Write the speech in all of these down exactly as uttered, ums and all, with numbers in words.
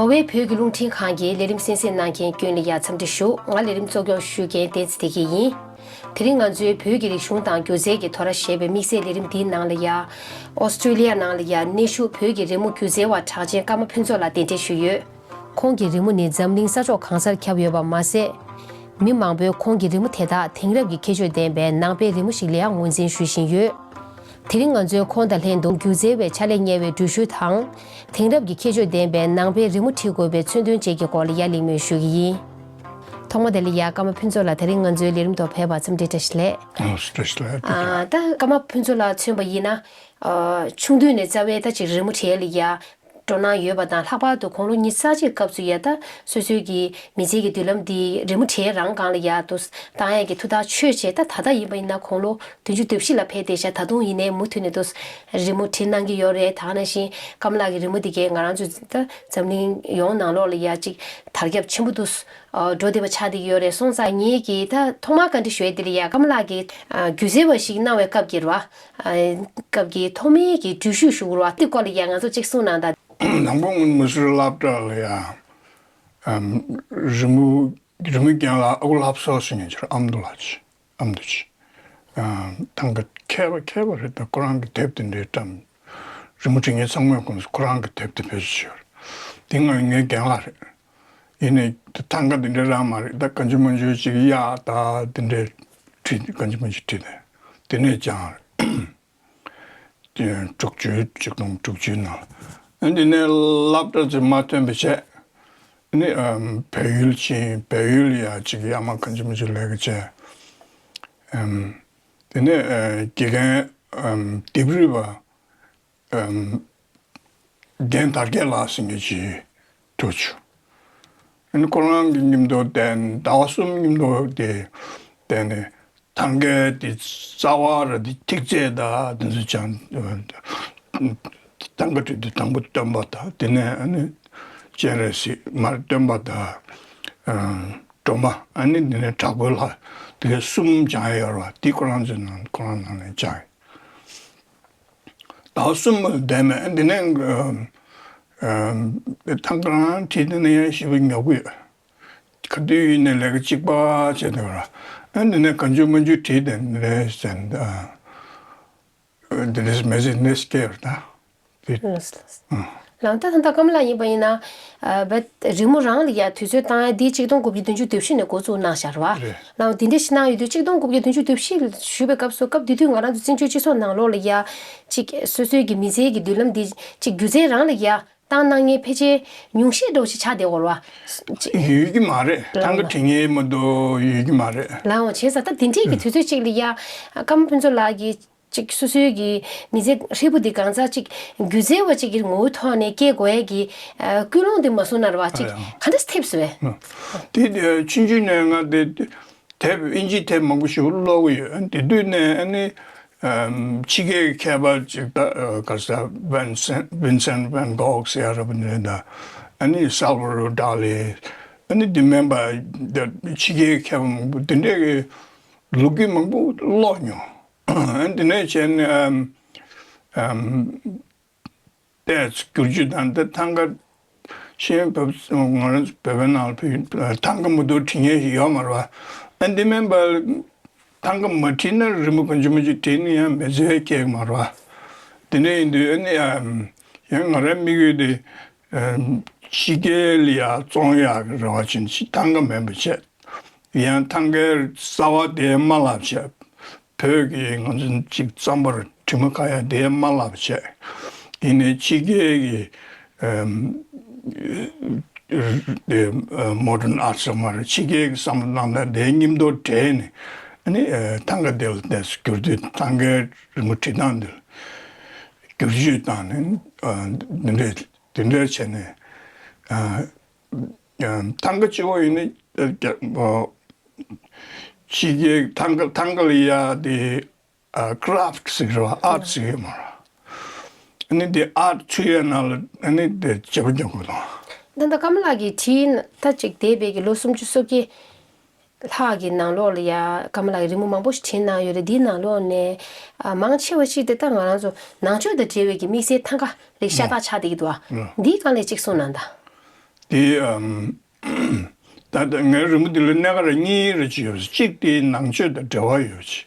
བའི་བོད་ཀྱི་རླུང་འཕྲིན་ཁང་གི་ལས་རིམ་གསན་གཟིགས་གནང་མཁན་ཀུན་ལ་ཡ་འཚམས་འདྲི་ཞུ། ང་ལས་རིམ་གཙོ་སྐྱོང་ཞུ་མཁན་བསྟན་འཛིན་བདེ་སྐྱིད་ཡིན། དེ་རིང་ང་ཚོའི་བོད་ཀྱི་རིག་གཞུང་དང་སྒྱུ་རྩལ་གྱི་ཐོ་ར་ཞེས་པའི་དམིགས་བསལ་ལས་རིམ་འདིའི་ནང་ལ་ཡ། ཨོ་སི་ཀྲི་ལི་ཡ་ནང་ལ་ཡ་གནས་བཞུགས་བོད་ཀྱི་རི་མོ་སྒྱུ་རྩལ་བ་གྲགས་ཅན་ཀརྨ་ཕུན་ཚོགས་ལགས་གདན་འདྲེན་ཞུས་ཡོད། ཁོང་གི་རི་མོ་ནི་འཛམ་གླིང་ས་ཕྱོགས་གང་སར་ཁྱབ་ཡོད་པ་མ་ཟད། མི་མང་པོས་ཁོང་གི་རི་མོ་དེ་དག་དེང་རབས་ཀྱི་ཁྱད་ཆོས་ལྡན་པའི་ནང་པའི་རི་མོ་ཞིག་ལ་ཡང་ངོས་འཛིན་ཞུ་བཞིན་ཡོད། དེ་རིང་ང་ཚོས་ཁོང་དང་ལྷན་དུ་སྒྱུ་རྩལ་བའི་ཕྱག་ལས་གཉེར་བའི་འགྲུལ་བཞུད་དང་། དེང་རབས་ཀྱི་ཁྱད་ཆོས་ལྡན་པའི་ནང་པའི་རི་མོ་བྲིས་དགོས་པའི་མཚོན་དོན་བཅས་ཀྱི་སྐོར་ལ་ཡ་གླེང་མོལ་ཞུ་གི་ཡིན། ཐོག་མ་དེ་ལ་ཡ་ཀརྨ་ཕུན་ཚོགས་ལགས་དེ་རིང་ང་ཚོའི་ལས་རིམ་ཐོག་ཕེབས་པར་འཚམས་འདྲི་བཀྲ་ཤིས་བདེ་ལེགས། ཨ་ད་ཀརྨ་ཕུན་ཚོགས་ལགས་མཚོན་པ་ཡིན་ན། ཆུང་དུས་ནས་རྩ་བའི་ད་ཅིག་རི་མོ་བྲིས་ལ་ཡ། སྤྲོ་སྣང་ཡོད་པ་དང་ལྷག་པར་དུ་དགུང་ལོ་ཉི་ཤུ་རྩ་གཅིག་སྐབས་སུ་ཡ་ད་སོ་སོའི་གི་མི་ཚེ་གི་མདུན་ལམ་འདི་རི་མོ་བྲིས་རང་སྒང་ལ་ཡ་དུ་བཏང་ཡས་ཀྱི་ཐུགས་ཐག་ཆོད་བྱས། ད་ད་ལྟ་ཡིན་པ་ཡིན་ན་དགུང་ལོ་བདུན་ཅུ་དོན་བཞི་ལ་ཕེབས་བསྡད་ཤག་ད་དུང་ཡིན་ནའི་མུ་མཐུད་ནས་དུ་རི་མོ་བྲིས་གནང་གི་ཡོད་རེད། ད་ག་ནང་བཞིན་ཀརྨ་ལགས་ཀྱི་རི་མོ་འདི་གས་ང་རང་ཚོ་ད་འཛམ་གླིང་ཡོངས་ནང་ལོགས་ལ་ཡ་ཅིག་དར་ཁྱབ་ཆེན་པོ་དུ་འགྲོ་བསྡད་པ་ཆགས་བསྡད་ཀྱི་ཡོད་རེད། སོང་ཙང་ངེད་ཀྱིས་ད་ཐོག་མར་བཀའ་འདྲི་ཞུ་ཡས་འདི་ལ་ཡ་ཀརྨ་ལགས་ཀྱིས་སྒྱུ་རྩལ་བ་ཞིག་གནང་བའི་སྐབས་ཀྱི་རེད་བ། སྐབས་ཀྱི་ཐོག་མའི་གི་འགྲུལ་བཞུད་ཞུ་དགོས་རེད་བ། དེ་སྐོར་ལ་ཡ་ང་ཚོ་གཅིག་གསུངས་གནང་དང་། དང་པོ་ང་མི་སུར་སློབ་གྲྭ་ལ་ཡ་རི་མོ་རི་མོ་རྒན་ལགས་ཨ་ཁུ་ལྷ་བཟོ་ཟེར་མཁན་ཅིག་ཨ་མདོ་ལགས་ཅིག་ཨ་མདོ་ཅིག་ཐང་ག་མཁས་པ་མཁས་པ་རེད། ད་ཁོ་རང་གི་དེབ་དེ་འདྲའི་བཀྲམ། རི་མོ་བྲིས་མཁན་ཚང་མས་ཁོང་ཁོ་རང་གི་དེབ་དེ་བེད་སྤྱོད་བྱས་ཡོད་རེད། དེ་ང་ངའི་རྒན་ལགས་རེད། ཡིན་ནའི་ཐང་ག་དེ་འདྲ་རང་མ་རེད། ད་གང་ཅི་མང་ཅི་ཅིག་གཡག་ད་དེ་འདྲ་བྲིས། གང་ཅི་མང་ཅི་བྲིས་ནས་དེ་ནས་ཀྱང་དྲུག་ཅུ་ཆིག་སྟོང་དྲུག་ཅུའི་ནང་ལ་འདི་ནས་སློབ་གྲྭ་ཚོས་མ་ཐོན་པ་བྱས། ནི་བལ་ཡུལ་ཕྱིན། བལ་ཡུལ་ཡ་ཅིག་ཡ་མ་གང་ཅི་མང་ཅི་ལས་ཀ་བྱས། དེ་ནས་དགེ་རྒན་ལྡེབས་རིས་པ་རྒན་དར་རྒྱས་ལགས་ཟེར་མཁན་ཅིག་ཐུག་བྱུང་། ཨ་ནི་ཁོ་རང་གི་མཉམ་དུ་བསྡད་ནས་ཟླ་བ་གསུམ་མཉམ་དུ་དེ་བསྡད་ནས་ཐང་གའི་དེ་རྩ་བ་ར་དེ་ཐིག་ཚད་དང་དེ་ཚོ་སྦྱངས། ཐང་ག་བྲིས་དུས་དང་པོ་སྟོན་པ་དང་དེ་ནས་ཨ་ནི་སྤྱན་རས་གཟིགས་མར་སྟོན་པ་དང་སྒྲོལ་མ། ཨ་ནི་དེ་ནས་དྲག་པོའི་ལྷ། དེ་གསུམ་སྦྱངས་ཡོད་རེད་བ། དེ་ཁོ་རང་ཚོའི་ནང་ཁོ་རང་ནང་ནས་སྦྱངས་ཡོད། ཟླ་བ་གསུམ་བསྡད་མེད། འདི་ནས་ཐང་ག་རང་བྲིས་དེ་ནས་ཡང་ཞེ་པོ་ཉོབ་ཀྱི་ཡོད། ག་དུས་ཡིན་ནའི་ལས་ཀ་གཅིག་པ་བྱས་འདུག་ར། འདི་ནས་གང་བྱུང་མང་བྱུང་བྲིས་དེ་འདི་རེད་ཟེར། འདི་འདྲས་མི་ཚེ་འདི་སྐྱེལ་བ་དང་། ལགས་ད་ད་ལྟ་ཀརྨ་ལགས་ཡིན་པ་ཡིན་ན། རི་མོ་རང་ལ་ཡ་དུས་ཚོད་བཏང་ཡ་འདི་ཆིག་སྟོང་དགུ་བརྒྱ་བདུན་ཅུ་དོན་བཞི་ནས་འགོ་བཙུགས་གནང་བཞག་རེད་བ། ལགས་འདི་འདྲ་ཞིག་གནང་ཡོད་དུས་ཆིག་སྟོང་དགུ་བརྒྱ་བདུན་ཅུ་དོན་བཞི་ཞུ་བའི་སྐབས་སུ་སྐབས་དེ་དུས་ང་རང་ཚོ་བཙན་བྱོལ་སྤྱི་ཚོགས་ནང་ལོགས་ལ་ཡ་ཅིག་སོ་སོའི་གི་མི་ཚེའི་གི་མདུན་ལམ་འདི་ཅིག་སྒྱུ་རྩལ་རང་ལ་ཡ་བཏང་གནང་མཁན་ཕལ་ཆེར་ཉུང་ཤས་འདྲ་བོ་ཞིག་ཆགས་བསྡད་ཡོད་རེད་བ། ཡོད་ཀྱི་མ་རེད། ཐང་ག་བྲིས་མཁན་མ་གཏོགས་ཡོད་ཀྱི་མ་རེད། ལགས་འོང་བྱས་ཙང་ད་འདི་འདྲའི་གི་དུས་ཚོད་ཅིག་ལ་ཡ་ཀརྨ་ཕུན་ཚོགས་ལགས་ཀྱིས། ཅིག་སོ་སོའི་གི་མི་ཚེ་ཧྲིལ་པོ་འདི་གང་ཚ་ཅིག་སྒྱུ་རྩལ་བ་ཅིག་གི་ངོ་བོའི་ཐོག་ནས་སྐྱེལ་དགོས་ཡས་ཀྱི་ཀུན་སློང་འདི་མ་བཟུང་ན་ར་བ་ཅིག་ཨ་ཡང་ག་འདྲ་ཐེབས་སོང་བས། དེ་ཆུང་ཆུང་ནས་ང་དེ་དེབ་དབྱིན་ཇིའི་དེབ་མང་པོ་ཞིག་ཀློག་གི་ཡོད། དེ་དུས་ནས་ཨ་ནི་ཕྱི་རྒྱལ་གྱི་མཁས་པ་ཅིག་ད་ག་ས་Vincent Vincent van Gogh ཟེར་ཡ་ར་བ་འདི་རེད། ད་ཨ་ནི་Salvador Dali། ཨ་ནི་དེ་མིན་པ་ཕྱི་རྒྱལ་གྱི་མཁས་པ་མང་པོ་དེ་འདྲས་ཀྱི་ལོ་རྒྱུས་མང་པོ་ཀློག་མྱོང་། དེ་ནས་བྱས་ནས་ཨམ་ཨམ་ཏོག་ཙམ་བསྒྱུར་བཅོས་དང་། དེ་ཐང་ག་ཤེས་ཡོན་བོད་ང་རང་ཚོ་བོད་པའི་ནང་ལ་ཐང་ག་མ་གཏོགས་བྲིས་མཁན་ཞིག་ཡོད་མ་རེད་བ། ཨ་འདི་མིན་པ་ཐང་ག་མ་བྲིས་ན་རི་མོ་གང་བྱུང་མང་བྱུང་བྲིས་ནས་ཡང་མི་ཚེ་སྐྱེལ་གི་མ་རེད་བ། དེ་འདྲ་ཡིན་དུས་ཨ་ནི་ཨམ་ཡང་ང་རའི་དམིགས་ཡུལ་དེ། ཕྱི་རྒྱལ་ལ་ཡ་བཙོང་ཡག་གི་རེ་བ་བྱེད་ནས་ཐང་ག་མེད་པ་བྱས། ཡང་ཐང་གའི་རྩ་བ་དེ་མ་བརླག་བྱས། བོད་ཀྱི་ང་ཚོ་ཅིག་རྩམ་པར་དྲི་མ་ཁ་ཡ་དེ་མ་བརླག་བྱས། ཡིན་ནའི་ཕྱི་རྒྱལ་གྱི་ཨམ་དེ་modern art ཟེར་མ་རེད། ཕྱི་རྒྱལ་གྱི་བསམ་བློ་གནང་སྟངས་དེ་མཉམ་དུ་འདྲེས་ནས་ཨ་ནི་ཐང་ག་དེ་ལ་དེ་བསྒྱུར་དུས་ཐང་གའི་རི་མོ་བྲིས་སྟངས་དེ་ལ་བསྒྱུར་བཅོས་བཏང་ནས་འདི་འདྲས། དེ་འདྲ་བྱས་ནས་ཨ་ཨ་ཐང་ག་གཅིག་པོ་ཡིན་ན་ཨ་ཨ་ཕྱི་རྒྱལ་ཐང་ག་ཐང་ག་ལ་ཡ་དེ་ཨ་craft ཟེར་གི་རེད་བ། art ཟེར་གི་ཡོད་མ་རེད། ཨ་ནི་དེ་art ཚུད་ཡ་ནང་ལ་ཨ་ནི་དེ་བྱེད་པོ་རྒྱག་དགོས་དང་། ད་ལྟ་ཀརྨ་ལགས་ཀྱིས་བྲིས་ད་ཅིག་འདས་པའི་གི་ལོ་སུམ་ཅུ་སོ་བརྒྱད། ལྷག་གི་ནང་ལོགས་ལ་ཡ་ཀརྨ་ལགས་ཀྱིས་རི་མོ་མང་པོ་ཞིག་བྲིས་གནང་ཡོད་རེད། འདིའི་ནང་ལོགས་ནས་ཨ་མང་ཆེ་བ་ཞིག་དེ་ད་ང་རང་ཚོ་ནང་ཆོས་དང་འབྲེལ་བའི་གི་དམིགས་བསལ་ཐང་ག་རིགས་ཤ་སྟག་ཆགས་བསྡད་ཀྱི་འདུག་ཨ། འདིའི་སྒང་ལ་གཅིག་གསུངས་གནང་དང་། དེ་ཨམ། ད་ལྟ་ངའི་རི་མོ་འདི་ལ་གནད་འགག་ར་གཉིས་ར་ཅིག་ཡོད་པ། གཅིག་དེ་ནང་ཆོས་དང་འབྲེལ་བ་ཡོད་པ་ཅིག་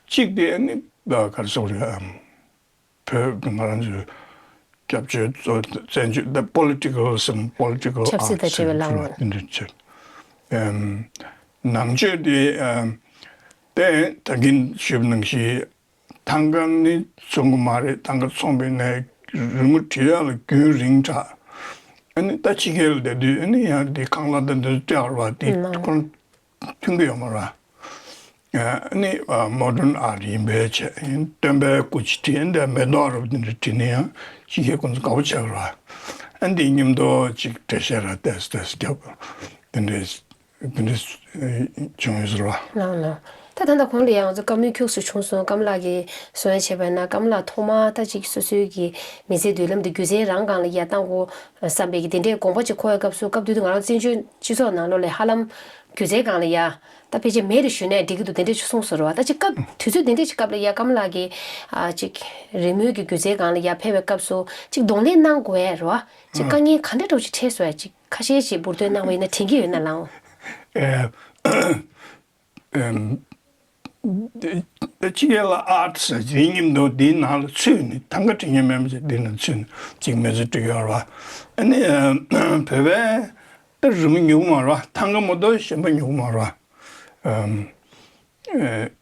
གཅིག་དེ་ཨ་ནི་ག་རེ་ཟེར་དགོས་རེད། ཨམ། བོད་ང་རང་ཚོའི་སྐྱབས་བཅོལ་གཙོ་བཙན་བྱོལ་the political སམ་political ཆབ་སྲིད་དང་arts འབྲེལ་བའི་ལམ། དེ་འདྲ་བྱས། ཨམ། ནང་ཆོས་དེ་ཨམ། དེ་ད་གིན་ཞུས་པ་ནང་བཞིན། ཐང་ག་ནི་བཙོང་གི་མ་རེད། ཐང་ག་བཙོང་པའི་ནས་རི་མོ་བྲི་ཡག་ལ་རྒྱུན་རིང་དྲགས། ཨ་ནི་ད་ཕྱི་རྒྱལ་ལ་བསྡད་དུས་ཨ་ནི་ཡང་འདི་ཁང་གླ་དང་འདི་སྤྲད་པ་འདི་ཁོ་རང་མཐུན་གི་ཡོད་མ་རེད། ཨ་ནི་མོ་ཌརན་ཨར་ཡིན་པའི་ཆེད་སྟོན་པའི་སྐུ་ཅིག་བྲིས་འདི་མེ་ཏོག་རབ་འདི་འདྲ་བྲིས་ནས་ཡང་ཕྱི་རྒྱལ་ཁོང་ཚོ་དགའ་པོ་བྱེད་ཀྱི་རེད། ཨ་འདི་མཉམ་དུ་ཅིག་འགྲེལ་བཤད་ར་ཏོག་ཙམ་ཏོག་ཙམ་རྒྱབ་འདི་འདྲའི། དེ་འདྲ་བྱུང་ཡོད་ཟེར་བ། ལགས་ལགས། ད་ད་ལྟ་གོང་ལ་ཡང་ང་ཚོ་བཀའ་མོལ་ཁྱུག་ཙམ་བྱུང་སོང་། ཀམ་ལགས་ཀྱིས་གསུང་ཡ་བྱས་པ་ཡིན་ན། ཀམ་ལགས་ཐོག་མར་ད་ཅིག་སོ་སོའི་གི་མི་ཚེའི་མདུན་ལམ་དུ་སྒྱུ་རྩལ་རང་སྒང་ལ་ཡར་བཏང་དགོས་བསམ་པའི་གི་དེ་འདྲའི་དགོངས་པ་ཅིག་འཁོར་བའི་སྐབས་སུ། སྐབས་དེ་དུས་ང་རང་བཙན་བྱོལ་སྤྱི་ཚོགས་ནང་ལོགས་ལ་ཧ་ལམ་སྒྱུ་རྩལ་སྒང་ལ་ཡ་ད་ཕལ་ཆེར་མེད་རེད་ཞུས་ན་འགྲིག་གི་འདུག་དེ་འདྲ་ཅིག་གསུངས་སོང་རེད་བ། ད་ཅིག་སྐབས་དུས་ཚོད་དེ་འདྲ་ཅིག་སྐབས་ལ་ཡ་ཀམ་ལགས་ཀྱིས་ཨ་ཅིག་རི་མོའི་གི་སྒྱུ་རྩལ་སྒང་ལ་ཡ་ཕེབས་པའི་སྐབས་སུ་ཅིག་གདོང་ལེན་གནང་དགོས་ཡ་རེད་བ། ཅིག་དཀའ་ངལ་ག་འདྲ་འདྲ་བོ་ཅིག་འཕྲད་སོང་ཡ། ཅིག་ཁ་ཤས་ཅིག་འབུར་འདོན་གནང་བ་ཡིན་ན་དྲན་གྱི་ཡོད་ན་ལགས། ཨེ། ཨེམ། ཕྱི་རྒྱལ་ལ་ཨར་ཊི་ཟེར་དེའི་མཉམ་དུ་འདིའི་ནང་ལ་ཚུད་ནས་ཐང་ག་བྲིས་མཁན་མེད་པ་ཅིག་འདི་ནང་ཚུད་ནས་ཅིག་མི་ཚེ་སྒྲིག་ཡོད་རེད་བ། ཨ་ནི་བོད་པས་ད་རི་མོ་ཉོ་གི་མ་རེད་བ། ཐང་ག་མ་གཏོགས་གཞན་པ་ཉོ་གི་མ་རེད་བ། ཨེམ། ཨེ།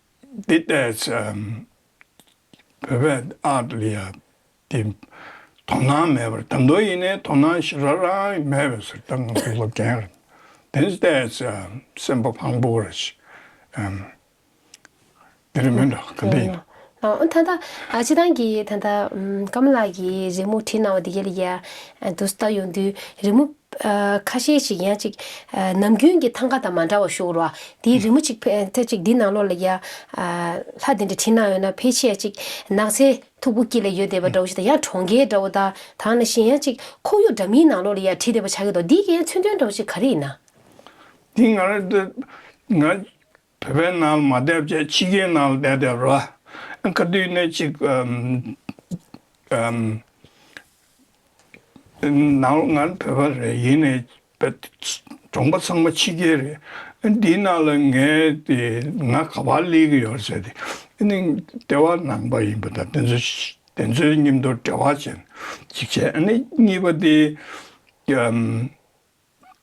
འདི་ལྟས་ཨེམ། བོད་པའི་ཨར་ཊི་ལ་ཡ་དེ་དོ་སྣང་མེད་པར། ད་དུང་ཡིན་ནའི་དོ་སྣང་ཞེ་དྲག་རང་མེད་པའི་ཟེར། ད་ང་ཚོ་སློབ་ཆེན་རེད། དེ་ནི་ལྟས་སེམས་པ་ཕངས་པོ་རེད། ཨམ། དེ་རེད་མིན་འགྲོ་ག་འདི་ཡིན། ཨ་ད་ལྟ་ཨ་སྤྱིར་བཏང་གི་ད་ལྟ་ཨམ། ཀམ་ལགས་ཀྱིས་རི་མོ་བྲིས་གནང་བ་དེ་ག་ལ་ཡ་ཨ་འདུག་སེ་ལྟ་ཡོང་དུས། རི་མོ་ཨ་ཁ་ཤས་ཤིག་ཡང་ཅིག་ཨ་ནམ་རྒྱུན་གྱི་ཐང་ག་དང་མ་འདྲ་བ་ཞིག་རེད་བ། དེའི་རི་མོ་ཅིག་ཕེ་ད་ཅིག་འདི་ནང་ལོགས་ལ་ཡ་ཨ་ལྷ་དེ་འདྲ་བྲིས་གནང་ཡོད་ན། ཕལ་ཆེར་ཅིག་ནགས་ཚལ་མཐུག་པོ་དཀྱིལ་ལ་ཡོད་བསྡད་པ་འདྲ་བོ་ཞིག་དང་། ཡང་གྲོང་ཁྱེར་འདྲ་བོ་དང་། དེ་ནང་བཞིན་ཡང་ཅིག་ཁོར་ཡུག་འདྲ་མིན་ནང་ལོགས་ལ་ཡ་བྲིས་བསྡད་པ་ཆགས་ཀྱི་འདུག་འདི་གའི་མཚོན་དོན་འདྲ་བོ་ཞིག་ག་རེ་ཡིན་ན། འདི་ང་རང་ད་ང་བོད་པའི་ནང་ལ་མ་བསྡད་བྱས་ཕྱི་རྒྱལ་ནང་ལ་བསྡད་བསྡད་ར། ག་དུས་ནས་ཅིག་ཨམ། ཨམ། ནང་ལོགས་ང་བོད་པ་རེད། ཡིན་ནའི་བོད་གྲོང་པ་ཚང་མ་ཕྱི་རྒྱལ་རེད། འདིའི་ནང་ལ་ངས་དེ་ང་ག་པར་སླེབས་ཀྱི་ཡོད་ཟེར་ཏེ། ཨ་ནི་ལྟེ་བ་ནང་པ་ཡིན་པ་དང་དེ་ཚོ་དེ་ཚོའི་མཉམ་དུ་འབྲེལ་བ་བྱས་ཅིག་བྱས། ཨ་ནི་གཉིས་པ་དེ་ཨམ།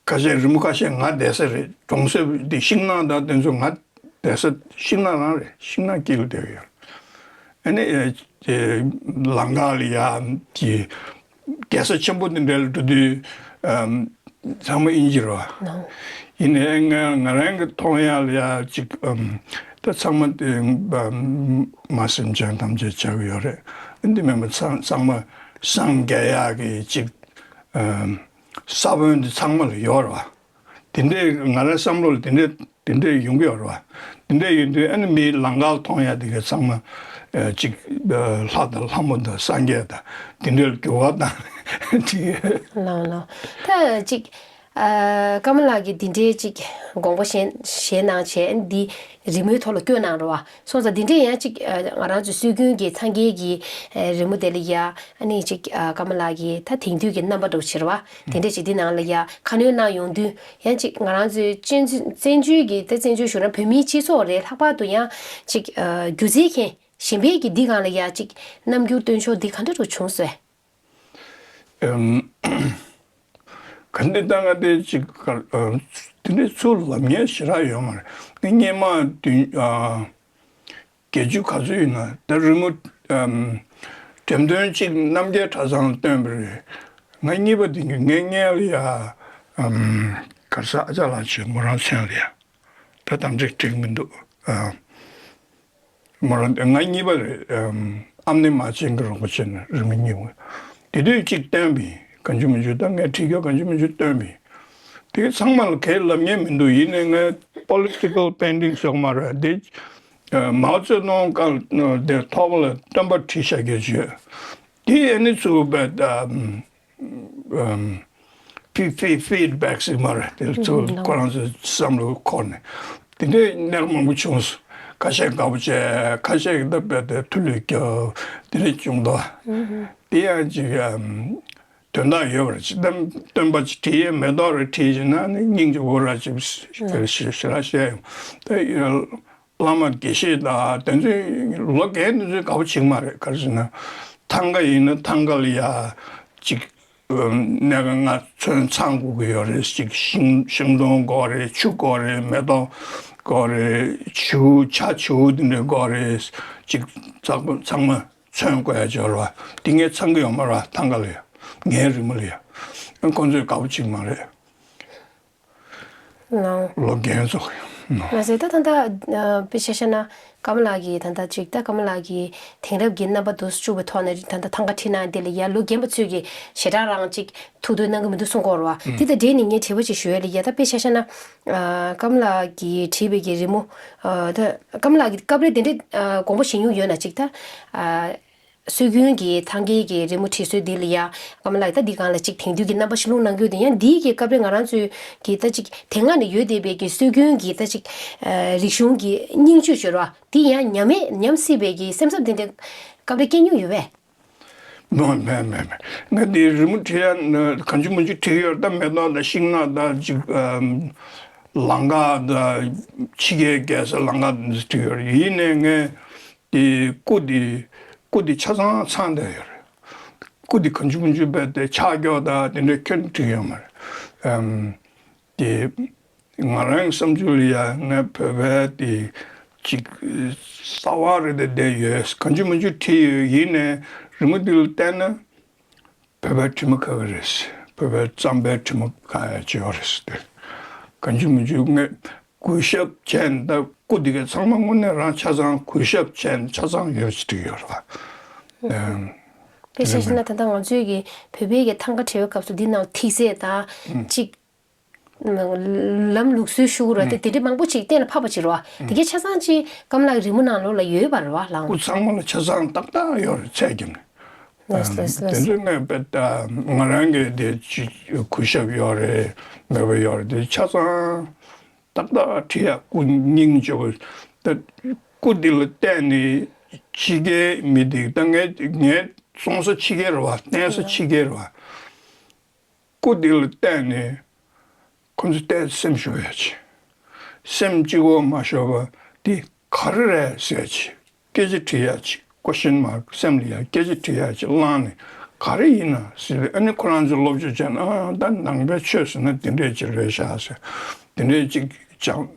ཁ་ཤས་རི་མོ་ཁ་ཤས་ང་བསྡད་ས་རེད། གྲོང་གསེབ་དེ་ཤིང་ནགས་དང་དེ་ཚོ་ང་བསྡད་ས་ཤིང་ནགས་རང་རེད། ཤིང་ནགས་དཀྱིལ་ལ་བསྡད་ཡོད། ཨ་ནི་ཨེ་ལམ་ཁ་ལ་ཡ་གི་རྒྱལ་ས་ཆེན་པོ་དེ་འདྲ་ལ་འགྲོ་དུས་ཨམ་ཚང་མ་དབྱིན་ཇི་རེད་བ། ཡིན་ནའི་ང་ང་རང་གི་མཐོང་ཡག་ལ་ཡ་ཅིག་ཨམ་ད་ཚང་མ་དེ་ཨམ་མ་སེམས་ཅན་ཐམས་ཅད་ཆགས་ཀྱི་ཡོད་རེད། ཨ་འདི་མིན་པ་ཚང་ཚང་མ་སངས་རྒྱས་ཡག་གི་ཅིག་ཨམ། ས་བོན་འདི་ཚང་མ་ལ་ཡོད་རེད་བ། དེ་འདྲའི་ང་རའི་བསམ་བློ་ལ་དེ་འདྲའི་དེ་འདྲའི་ཡོང་གི་ཡོད་རེད་བ། དེ་འདྲའི་ཡོང་དུས་ཨ་ནི་མིའི་ལམ་ཁར་མཐོང་ཡ་དེ་ག་ཚང་མ་ཨ་ཅིག་ཨ་ལྷ་དང་ལྷ་མོ་དང་སངས་རྒྱས་དང་དེ་འདྲའི་འགྱུར་བ་བཏང་ཅིག་ལགས་ལགས། ད་ཅིག་ཨ་ཀརྨ་ལགས་ཀྱིས་འདི་འདྲའི་ཅིག་དགོངས་པ་བཞེས་བཞེས་གནང་བྱས། འདི་རི་མོའི་ཐོག་ལ་བཀོད་གནང་རེད་བ། སོང་ཙང་འདི་འདྲའི་ཡང་ཅིག་ཨ་ང་རང་ཚོའི་སྲོལ་རྒྱུན་གྱི་སངས་རྒྱས་ཀྱི་ཨ་རི་མོ་དེ་ལ་ཡ་ཨ་ནི་ཅིག་ཨ་ཀརྨ་ལགས་ཀྱི་ད་དེང་དུས་ཀྱི་རྣམ་པ་འདྲ་བོ་བྱེད་རེད་བ། དེ་འདྲ་ཅིག་འདི་ནང་ལ་ཡ་ཁ་སྣོན་གནང་ཡོང་དུས། ཡང་ཅིག་ང་རང་ཚོའི་བཙན་བཙན་བྱོལ་གྱི་ད་བཙན་བྱོལ་ཞུ་ན་བོད་མིའི་སྤྱི་ཚོགས་རེད། ལྷག་པར་དུ་ཡང་ཅིག་ཨ་སྒྱུ་རྩལ་མཁན་གཞན་པའི་གི་འདི་སྒང་ལ་ཡ་ཅིག་རྣམ་འགྱུར་སྟོན་ཕྱོགས་འདི་ག་འདྲ་འདྲ་བྱུང་སོང་། ཨམ། ག་འདི་ལྟ་ང་དེ་ཅིག་ག་ཨ་དེ་འདྲའི་ཚུར་ལབ་མཁན་ཞེ་དྲག་ཡོད་མ་རེད། ངས་སྔོན་མ་དུས་ཨ། བརྒྱད་ཅུ་ག་ཚོད་ཡིན་ན་ད་རི་མོ་ཨམ། འགྲེམས་སྟོན་གཅིག་རྣམ་རྒྱལ་གྲྭ་ཚང་ལ་སྟོན་པ་རེད། ང་གཉིས་པ་དེ་གི་ངའི་སྔོན་ལ་ཡ་ཨམ། ག་རེ་ཟ་ཨ་ཅག་ལགས་བྱོན། མོ་རང་མཚན་ལ་ཡ་ད་དམ་ཚིག་འགྲིག་མི་འདུག་ཨ། མོ་རང་ང་གཉིས་པ་རེད། ཨམ། ཨ་མྱེས་མ་བྱན་གྱི་རོགས་པ་བྱས་ནས་རི་མོ་གཉིས་པ་དེ་དུས་གཅིག་སྟོན་པ་ཡིན། གང་བྱུང་མང་བྱུང་ད་ངས་བྲིས་རྒྱུ་གང་བྱུང་མང་བྱུང་སྟོན་པ་ཡིན། དེ་ཚང་མ་ལ་གའི་ལབ་མཁན་མི་འདུག་ཡིན་ནའི་ངས་པོ་ལི་ཊི་ཀལ་པེན་ཊིང་ཟེར་གྱི་མ་རེད་དེ། ཨ། མའོ་ཙེ་ཏུང་སྐབས་དེ་ཐོག་ལ་སྟོན་པ་བྲིས་བཞག་རྒྱུ་བྱོས། དེ་ཨ་ནི་ཚུར་བས་ཨམ། ཨམ། ཕི་ཕི་ཕིཌ་བེག་ཟེར་གྱི་མ་རེད་དེ་ཚུར་ཨུམ། ཁོ་རང་ཚོའི་བསམ་བློ་འཁོར་ནས་དེ་འདྲའི་གནད་མང་པོ་བྱུང་སོང་། ཁ་ཤས་དགའ་པོ་བྱས། ཁ་ཤས་ཀྱིས་ད་བས་དེ་ཐུ་ལུད་རྒྱབ་དེ་འདྲ་བྱུང་འདུག་ཨུམ། དེ་ཡང་ཅིག་ཨམ། དོན་དག་ཡོད་པ་རེད། ཅི་ལྟར་སྟོན་པ་ཅིག་བྲིས་ཡས་མེ་ཏོག་རེ་བྲིས་བྱས་ན་ནི་སྙིང་རྗེ་བོ་ར་ཅིག་ཞེ་དྲག་བཤད་ཡོང་། ད་བླ་མ་དགེ་བཤེས་དང་དེ་ཚོས་ལོ་རྒན་དེ་ཚོས་དགའ་པོ་བྱེད་ཀྱི་མ་རེད། ག་རེ་ཟེར་ན་ཐང་ག་ཡིན་ན་ཐང་ག་ལ་ཡ་ཅིག་གནས་ག་ལྔ་ཚོན་ཚང་དགོས་ཀྱི་ཡོད་རེད། ཅིག་ཤིང་ཤིང་སྡོང་དགོས་རེད། ཆུ་དགོས་རེད། མེ་ཏོག་དགོས་རེད། བྱིའུ་བྱ་བྱིའུ་དེ་འདྲ་དགོས་རེད། ཅིག་ཚང་མ་ཚང་མ་ཚོན་དགོས་ཡ་ཅིག་ཡོད་རེད་བ། དེ་ངས་ཚང་གི་ཡོད་མ་རེད་བ། ཐང་ག་ལ་ཡ་ངའི་རི་མོ་ལ་ཡ་ཁོང་ཚོས་དགའ་པོ་བྱེད་ཀྱི་མ་རེད། ལོ་རྒན་ཚོ། ང་ཟེར་ད་ད་ད་དཔེ་ཆ་བཞག་ན་ཀམ་ལགས་ཀྱིས་ད་ད་ཅིག་ད་ཀམ་ལགས་ཀྱིས་དེང་རབས་ཀྱི་རྣམ་པ་འདུག་སེ་བཅུག་པའི་ཐོག་ནས་ད་ད་ཐང་ག་བྲིས་གནང་དེ་ལ་ཡ་ལོ་རྒན་པ་ཚོས་ཀྱིས་ཞེ་དྲག་རང་ཅིག་ཐུགས་འདོད་གནང་གི་མི་འདུག་གསུང་གི་ཡོད་རེད་བ། དེ་དང་འབྲེལ་ནས་ངས་དྲི་བ་ཅིག་ཞུ་ཡ་ལ་ཡ་ད་དཔེ་ཆ་བཞག་ན་ཀམ་ལགས་ཀྱིས་བྲིས་པའི་གི་རི་མོ་ད་ཀམ་ལགས་ཀྱི་སྐབས་རེ་དེ་འདྲའི་དགོངས་པ་བཞེས་མྱོང་ཡོད་ན་ཅིག་ད། སྲོལ་རྒྱུན་གྱི་ཐང་གའི་གི་རི་མོ་བྲིས་སྲོལ་འདི་ལ་ཡ་ཀམ་ལགས་ད་འདི་སྒང་ལ་ཅིག་དེང་དུས་ཀྱི་རྣམ་པ་ཞིག་ལྷུང་གནང་རྒྱུ་དེ་ཡང་འདིའི་གི་སྐབས་རེ་ང་རང་ཚོའི་གི་ད་ཅིག་དེ་སྔ་ནས་ཡོད་བསྡད་པའི་གི་སྲོལ་རྒྱུན་གྱི་ད་ཅིག་རིག་གཞུང་གི་སྙིང་བཅུད་ཅིག་ཡོད་རེད་བ། འདི་ཡང་ཉམས་མེད་ཉམས་སྲིད་པའི་གི་སེམས་འཚབ་དེ་འདྲ་སྐབས་རེ་སྐྱེ་མྱོང་ཡོད་པས། མ་མེད་མེད་མེད། ང་འདི་རི་མོ་བྲིས་ཡ་གང་བྱུང་མང་བྱུང་བྲིས་ཡོད་རེད། ད་མེ་ཏོག་དང་ཤིང་ནགས་དང་ཅིག་ལམ་ཁ་དང་ཕྱི་རྒྱལ་རྒྱལ་ས་ལམ་ཁ་དང་བྲིས་ཡོད་རེད། ཡིན་ནའི་ངས། དེ་སྐུ་དེ་སྐུ་དེ་ཆ་ཚང་ཚང་བསྡད་ཡོད་རེད། སྐུ་དེ་གང་བྱུང་མང་བྱུང་རྦད་དེ་ཆག་སྐྱོག་དང་དེ་འདྲའི་ཁྱོན་བྲིས་ཡོད་མ་རེད། ཨམ། དེ་ང་རང་བསམ་ཚུལ་ལ་ཡ་ངས་བོད་པའི་དེ་ཅིག་གསར་བ་རེད་དེ་བསྡད་ཡོད། གང་བྱུང་མང་བྱུང་བྲིས་ཡོད། ཡིན་ནའི་རི་མོ་འདི་ལ་བལྟས་ན། བོད་པའི་དྲི་མ་ཁ་གི་རེད། བོད་པའི་རྩམ་པའི་དྲི་མ་ཁ་ཡ་ཅིག་ཡོད་རེད་དེ། གང་བྱུང་མང་བྱུང་ངས་གུས་ཞབས་བྱས་ནས་ད་སྐུ་འདི་ག་ཚང་མ་དངོས་གནས་རང་ཆ་ཚང་གུས་ཞབས་བྱས་ནས་ཆ་ཚང་ཡོད་ཅིག་བྲིས་ཡོད་རེད་བ། དཔེ་ཆ་བཞག་ན་ད་ལྟ་ང་ཚོའི་གི་བོད་པའི་གི་ཐང་ག་བྲི་བའི་སྐབས་སུ་འདི་ནང་ཐིག་ཚད་དང་ཅིག་ལམ་ལུགས་སྲོལ་ཞུ་གི་རེད་དེ། དེ་འདྲ་མང་པོ་ཅིག་གཏན་ལ་ཕབ་པ་ཅིག་རེད་བ། དེ་གའི་ཆ་ཚང་ཅིག་ཀམ་ལགས་རི་མོ་ནང་ལོགས་ལ་ཡོད་པ་རེད་བ་ལགས། སྐུ་ཚང་མ་ལ་ཆ་ཚང་ཏག་ཏག་ཡོད་རེད་ཚད་ཀྱི་ནས། ལགས་ལགས་ལགས། དེ་ཚོའི་ངས་དཔེ་ལྟ་ང་རང་གི་དེ་ཅིག་གུས་ཞབས་ཡོད་རེད་མེད་པ་ཡོད་རེད། དེ་ཆ་ཚང་ཏག་ཏག་བྲིས་ཡ། སྐུ་སྙིང་རྗེ་པོ། ད་སྐུ་འདི་ལ་བལྟས་ནས་ཕྱི་རྒྱལ་མི་འདི་ད་ངས་ངས་སོང་ས་ཕྱི་རྒྱལ་རེད་བ། བསྟན་ས་ཕྱི་རྒྱལ་རེད་བ། སྐུ་འདི་ལ་བལྟས་ནས་ཁོ་ཚོ་བལྟས་སེམས་ཤོར་ཡ་ཆེ། སེམས་གཅིག་པོ་མ་ཤོར་བ་འདི་ག་རེ་རེད་ཟེར་ཆེ། སྐད་ཆ་དྲི་ཡ་ཆེ། ཀོ་ཤན་མར་སེམས་ལ་ཡ་སྐད་ཆ་དྲི་ཡ་ཆེ་བླངས་ནས་ག་རེ་ཡིན་ན་ཟེར་བས། ཨ་ནི་ཁོ་རང་ཚོ་སློབ་སྦྱོང་བྱས་ན་ཨ་ད་ནང་པའི་ཆོས་ཟེར་ན་འདི་འདྲས་ཅིག་རེད་ཤག་ཟེར། འདི་འདྲས་ཅིག་བྱམས་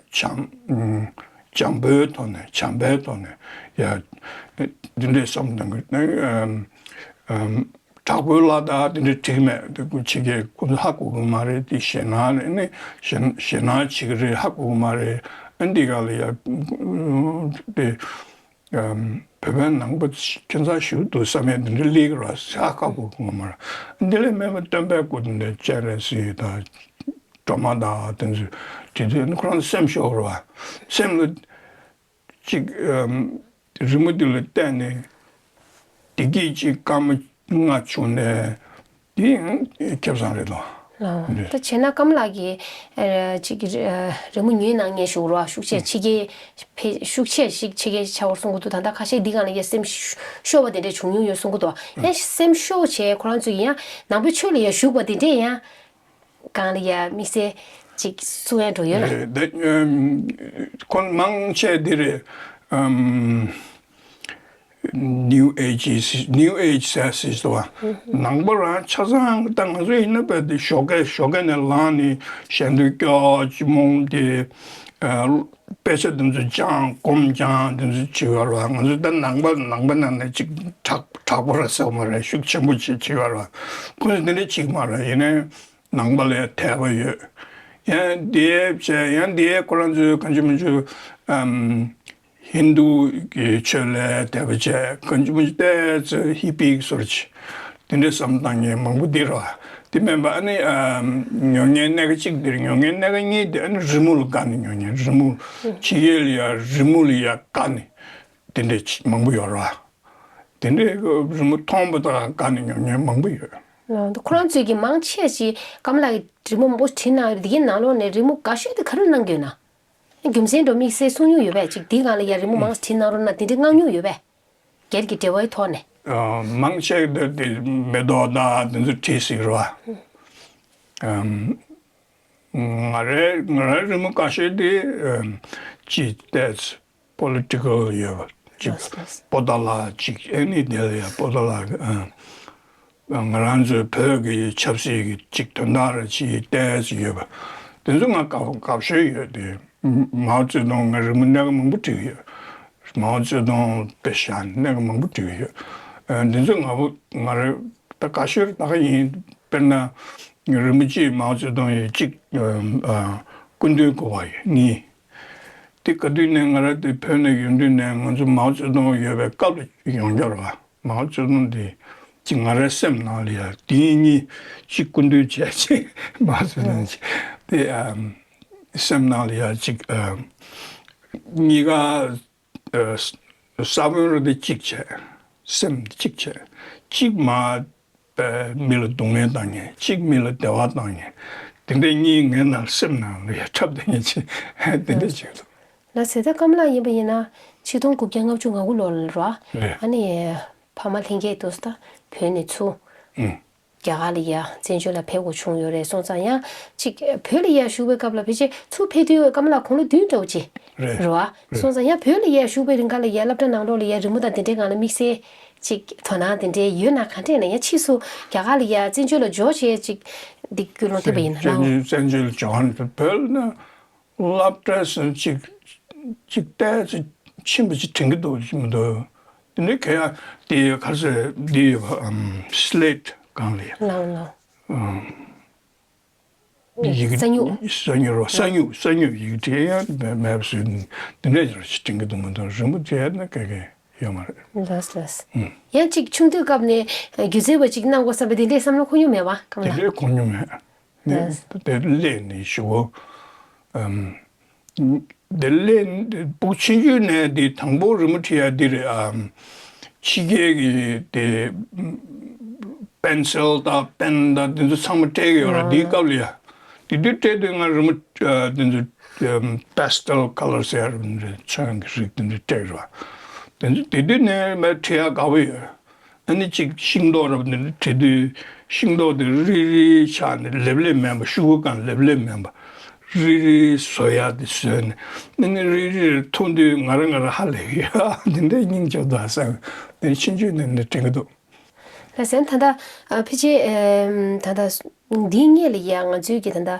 བྱམས་བྱམས་པོའི་ཐོག་ནས་བྱམས་པའི་ཐོག་ནས་ཡ་འདི་འདྲས་བསམ་བཏང་གི། དྲག་པོའི་ལ་དྭགས་དེ་འདྲ་འགྲིག་མེད་དེ་ཁོ་ཕྱི་རྒྱལ་ཁོ་ཚོ་ཧ་གོ་གི་མ་རེད། དེ་ཞེད་སྣང་ནི་ཞེད་སྣང་བྱེད་ཀྱི་རེད། ཧ་གོ་གི་མ་རེད། ཨ་འདི་ག་ལ་ཡ་དེ་བོད་པའི་ནང་པ་ཁྱད་མཚར་ཞིག་འདུག་བསམ་ཡས་དེ་འདྲ་སླེབས་ཀྱི་རེད། ཧ་ཧ་གོ་གི་མ་རེད། འདི་ལས་སྨན་པ་སྟོན་པའི་སྐུ་དེ་འདྲ་སྤྱན་རས་གཟིགས་དང་སྒྲོལ་མ་དང་དེ་ཚོ་དེ་ཚོ་ཁོ་རང་སེམས་ཤོར་བ་རེད་བ། སེམས་ལ། གཅིག་རི་མོ་འདི་ལ་བལྟས་ནས་བདེ་སྐྱིད་ཅིག་སྐར་མ་ལྔ་བྱུང་ནས་འདི་ཁེ་བཟང་རེད་དོ། ད་བྱས་ན་ཀམ་ལགས་ཀྱིས་ཅིག་རི་མོ་ཉོས་གནང་མཁན་ཞིག་རེད་བ། ཤུགས་ཆེ་ཕྱི་རྒྱལ་ཕེ་ཤུགས་ཆེ་ཞིག་ཕྱི་རྒྱལ་ཆགས་པར་གསུང་གི་འདུག་ད་ལྟ་ཁ་ཤས་འདི་སྒང་ལ་ཡ་སེམས་ཤོར་བ་དེ་འདྲས་བྱུང་མྱོང་ཡོད་གསུང་གི་འདུག་ཡང་སེམས་ཤོར་བྱས་ཁོ་རང་ཚོ་ཡིན་ཡང་ནང་པའི་ཆོས་ལ་ཡ་ཞུགས་པ་དེ་འདྲས་ཡང་། སྒང་ལ་ཡ་དམིགས་བསལ་ཅིག་གསུང་ཡ་འགྲོ་ཡོད་ན། རེད་དེ། ཁོ་མང་ཆེ་འདི་རེད། New Age is- New Age ཟེར་སྲིད་དོ། ནང་པ་རང་ཆ་ཚང་ད་ང་ཚོ་ཡིན་ན་བས་དེ་ཞོགས་ཀས་ཞོགས་ཀས་ནས་ལངས་ནས་ཞལ་འདོན་སྐྱོར་ཅི་མོང་དེ་དཔེ་ཆ་དེ་ཚོ་སྦྱང་སྒོམ་སྦྱང་དེ་ཚོ་བྱེད་ཡོད་རེད་བ། ང་ཚོ་ད་ནང་པ་ནང་པ་ནང་ནས་ཅིག་དྲག་དྲག་པོ་རེད་ཟེར་བ་མ་རེད། ཤུགས་ཆེན་པོ་བྱེད་བྱེད་ཡོད་རེད་བ། ཁོ་ཚོ་དེ་འདྲ་བྱེད་ཀྱི་མ་རེད། ཡིན་ནའི། ནང་པ་ལ་ཡང་དད་པ་ཡོད། ཡང་དེའི་བྱས་ཡང་དེའི་ཁོ་རང་ཚོའི་གང་བྱུང་མང་བྱུང་ཨམ། ཧིན་དུ་གི་ཆོས་ལ་དད་པ་བྱས། གང་བྱུང་མང་བྱུང་ཏོག་ཙམ་ཧི་པི་གི་བཟོ་འདྲ་བྱས། དེ་འདྲའི་བསམ་བཏང་མཁན་མང་པོ་འདི་རེད་བ། དེ་མིན་པ་ཨ་ནི་ཨམ། ཉོ་མཁན་སྣ་ཁ་གཅིག་འདིར་ཉོ་མཁན་སྣ་ཁ་གཉིས་དེ་ཨ་ནི་རི་མོ་ལ་དགའ་ནས་ཉོ་མཁན། རི་མོ་ཕྱི་རྒྱལ་ལ་ཡ་རི་མོ་ལ་ཡ་དགའ་ནས་དེ་འདྲའི་མང་པོ་ཡོད་རེད་བ། དེ་འདྲའི་རི་མོ་མཐོང་པ་དང་དགའ་ནས་ཉོ་མཁན་མང་པོ་ཡོད། ལགས་འདུག་ཁོ་རང་ཚོས་ཀྱི་མང་ཆེ་ཞིག་ཀམ་ལགས་ཀྱིས་རི་མོ་མང་པོ་བྲིས་གནང་ཡོད་རེད། དེ་གའི་ནང་ལོགས་ནས་རི་མོ་དགའ་ཤོས་དེ་ག་རེ་གནང་གི་ཡོད་ན། རྒྱུ་མཚན་འདྲ་དམིགས་བསལ་གསུང་མྱོང་ཡོད་པས། ཅིག་འདི་སྒང་ལ་ཡ་རི་མོ་མང་ཙམ་བྲིས་གནང་རོགས་གནང་དེ་འདྲའི་མངགས་མྱོང་ཡོད་པས། སྒེར་གྱི་འབྲེལ་བའི་ཐོག་ནས། མང་ཆེ་དེ་དེ་མེ་ཏོག་དང་དེ་ཚོ་བྲིས་ཟིག་རེད་བ། ང་རའི་ང་རའི་རི་མོ་ཁ་ཤས་དེ་ཅི་ཏེས་པོ་ལི་ཊི་ཀལ་ཡོད་པ་ཅིག་ལགས་ལགས། པོ་ཏཱ་ལ་ཅིག་ཨེ་ནི་དེ་ལ་ཡ་པོ་ཏཱ་ལ་ང་རང་ཚོའི་བོད་ཀྱི་ཆབ་སྲིད་ཀྱི་ཅིག་དོན་དག་ར་ཅིག་ཏེས་ཡོད་པ་དེ་ཚོ་ང་དགའ་དགའ་ཤོས་ཡོད་དེ། མའོ་ཙེ་ཏུང་ང་རི་མོ་སྣ་ཁ་མང་པོ་བྲིས་ཡོད། མའོ་ཙེ་ཏུང་དཔེ་བཞག་སྣ་ཁ་མང་པོ་བྲིས་ཡོད། འདི་ཚོ་ང་བོ་ང་རེ་ད་དགའ་ཤོས་ད་ག་ཡིན། དཔེར་ན་རི་མོ་གཅིག་མའོ་ཙེ་ཏུང་ཡི་གཅིག་སྐུ་མདུན་སྐུ་པར་ཡོད་གཉིས། དེ་ག་དུས་ནས་ང་ར་དེ་བོད་ནས་ཡོང་དུས་ནས་ང་ཚོ་མའོ་ཙེ་ཏུང་ཡོད་པའི་སྐབས་ལ་ཡོང་རྒྱུ་རེད་བ། མའོ་ཙེ་ཏུང་དེ་གཅིག་ང་རའི་སེམས་ནང་ལ་ཡ་དེ་གཉིས་གཅིག་སྐུ་མདུན་བྱས་ཅིག་མའོ་ཙེ་ཏུང་ཅིག་དེ་སེམས་ནང་ལ་ཡ་གཅིག་གཉིས་ཀ་ས་བོན་རུ་དེ་གཅིག་བྱས། སེམས་གཅིག་བྱས། གཅིག་མ་པའི་མི་ལ་སྡུག་བསྔལ་བཏང་མཁན། གཅིག་མི་ལ་བདེ་བ་བཏང་མཁན། དེ་འདྲའི་གཉིས་ངའི་ནང་སེམས་ནང་ལ་ཡ་འཁྲབ་བསྡད་མཁན་ཅིག་དེ་འདྲ་ཅིག་འདུག་ལགས་སོ། ད་ཀམ་ལགས་ཡིན་པ་ཡིན་ན་ཆིག་སྟོང་དགུ་བརྒྱ་ལྔ་བཅུ་ང་དགུ་ལོ་ལ་རེད་བ། རེད། ཨ་ནི་ཕ་མ་ལྷན་རྒྱས་དུས་ད་བོད་ནས་ཚུར་ཨུ། རྒྱ་གར་ལ་ཡ་བཙན་བྱོལ་ལ་ཕེབས་དགོས་བྱུང་ཡོད་རེད། སོང་ཙང་ཡང་ཅིག་བོད་ལ་ཡ་བཞུགས་པའི་སྐབས་ལ་ཕལ་ཆེར་ཚུར་ཕེབས་དུས་ཀམ་ལགས་དགུང་ལོ་བདུན་འདྲ་བོ་ཅིག་རེད། རེད་བ། རེད། སོང་ཙང་ཡང་བོད་ལ་ཡ་བཞུགས་པའི་རིང་ག་ལ་ཡ་སློབ་གྲྭ་ནང་ལོགས་ལ་ཡ་རི་མོ་དང་དེ་འདྲའི་སྒང་ལ་དམིགས་བསལ་ཅིག་དོ་སྣང་དེ་འདྲའི་ཡོད་ན། ག་འདྲས་ན་ཡང་ཕྱིས་སུ་རྒྱ་གར་ལ་ཡ་བཙན་བྱོལ་ལ་འབྱོར་བྱས་ཅིག་འདི་དགུང་ལོ་ཐེབས་པ་ཡིན་ན་ལགས། བཙན་བཙན་བཙན་བྱོལ་འབྱོར་ནས་བོད་ལ་ན། སློབ་གྲྭ་སོན་གཅིག་གཅིག་ཏོག་ཙམ་ཕྱིན་པ་ཅིག་དྲན་གྱི་འདུག་ཅིག་མི་འདུག་དེ་ནས་ཁ་ཡ་དེ་ག་ཚོད་དེ་ཡོད་པ་ཨམ་སི་ལེ་ཊི་སྒང་ལ་ཡ། ལགས་ལགས། ཨམ་ཡིག་ས་སྨྱུག་ས་སྨྱུག་རོ་ས་སྨྱུག་ས་སྨྱུག་ཡིག་བྲིས་ཡ་མེད་པ་བཟོས་དེ་འདྲ་ཅིག་དྲན་གྱི་འདུག་མི་འདུག་རི་མོ་བྲིས་ན་ག་གེ་ཡོད་མ་རེད། ལགས་ལགས། ཨུམ། ཡང་ཅིག་ཆུང་དུས་སྐབས་ནས་སྒྱུ་རྩལ་བ་ཅིག་གནང་དགོས་བསམ་པའི་དེ་འདྲའི་བསམ་བློ་འཁོར་མྱོང་མེད་པ་ཀམ་ལགས། དེ་འདྲའི་འཁོར་མྱོང་མེད། ལགས། དེ་སླེབས་ནས་ཞུ་བོ། ཨམ། དེ་སླེབས་ཕྲུ་གུ་ཆུང་ཆུང་ནས་དེ་དང་པོ་རི་མོ་བྲིས་ཡ་འདི་རེད་ཨམ། ཕྱི་རྒྱལ་གྱི་དེ་པེན་སིལ་དང་པེན་དང་དེ་ཚོ་ཚང་མ་སྤྲད་ཀྱི་ཡོད་རེད་དེའི་སྐབས་ལ་ཡ། དེ་དུས་སྤྲད་དུས་ང་རི་མོ་དེ་ཚོ་པེ་སི་ཊལ་ཁ་ལར་ཟེར་ཡ་རེད། ཚོན་གྱི་རིགས་དེ་ཚོ་སྤྲད་རེད་བ། དེ་ཚོ་དེ་དུས་ནས་མ་བྲིས་ཡ་དགའ་བོ་ཡོད། ཨ་ནི་གཅིག་ཤིང་ཏོག་རབ་འདི་འདྲ་བྲིས་དུས་ཤིང་ཏོག་དེ་རིལ་རིལ་ཆགས་ནས་ལེབ་ལེབ་མེད་པ། ཤུ་གུ་གང་ལེབ་ལེབ་མེད་པ། རིལ་རིལ་བཟོ་ཡག་དེ་བཟོས་ནས་ཨ་ནི་རིལ་རིལ་འཐུང་དུས་ང་རང་ང་རང་ཧ་ལས་ཡོད། དེ་འདྲའི་སྙིང་རྗེ་འདུག་བསམ་དེ་ཆུང་ཆུང་ནས་འདི་དྲན་གྱི་འདུག་ལགས་སོ། ད་ལྟ་ཕལ་ཆེར་ད་ལྟ་འདིའི་སྔོན་ལ་ཡ་ང་ཚོའི་གི་ད་ལྟ་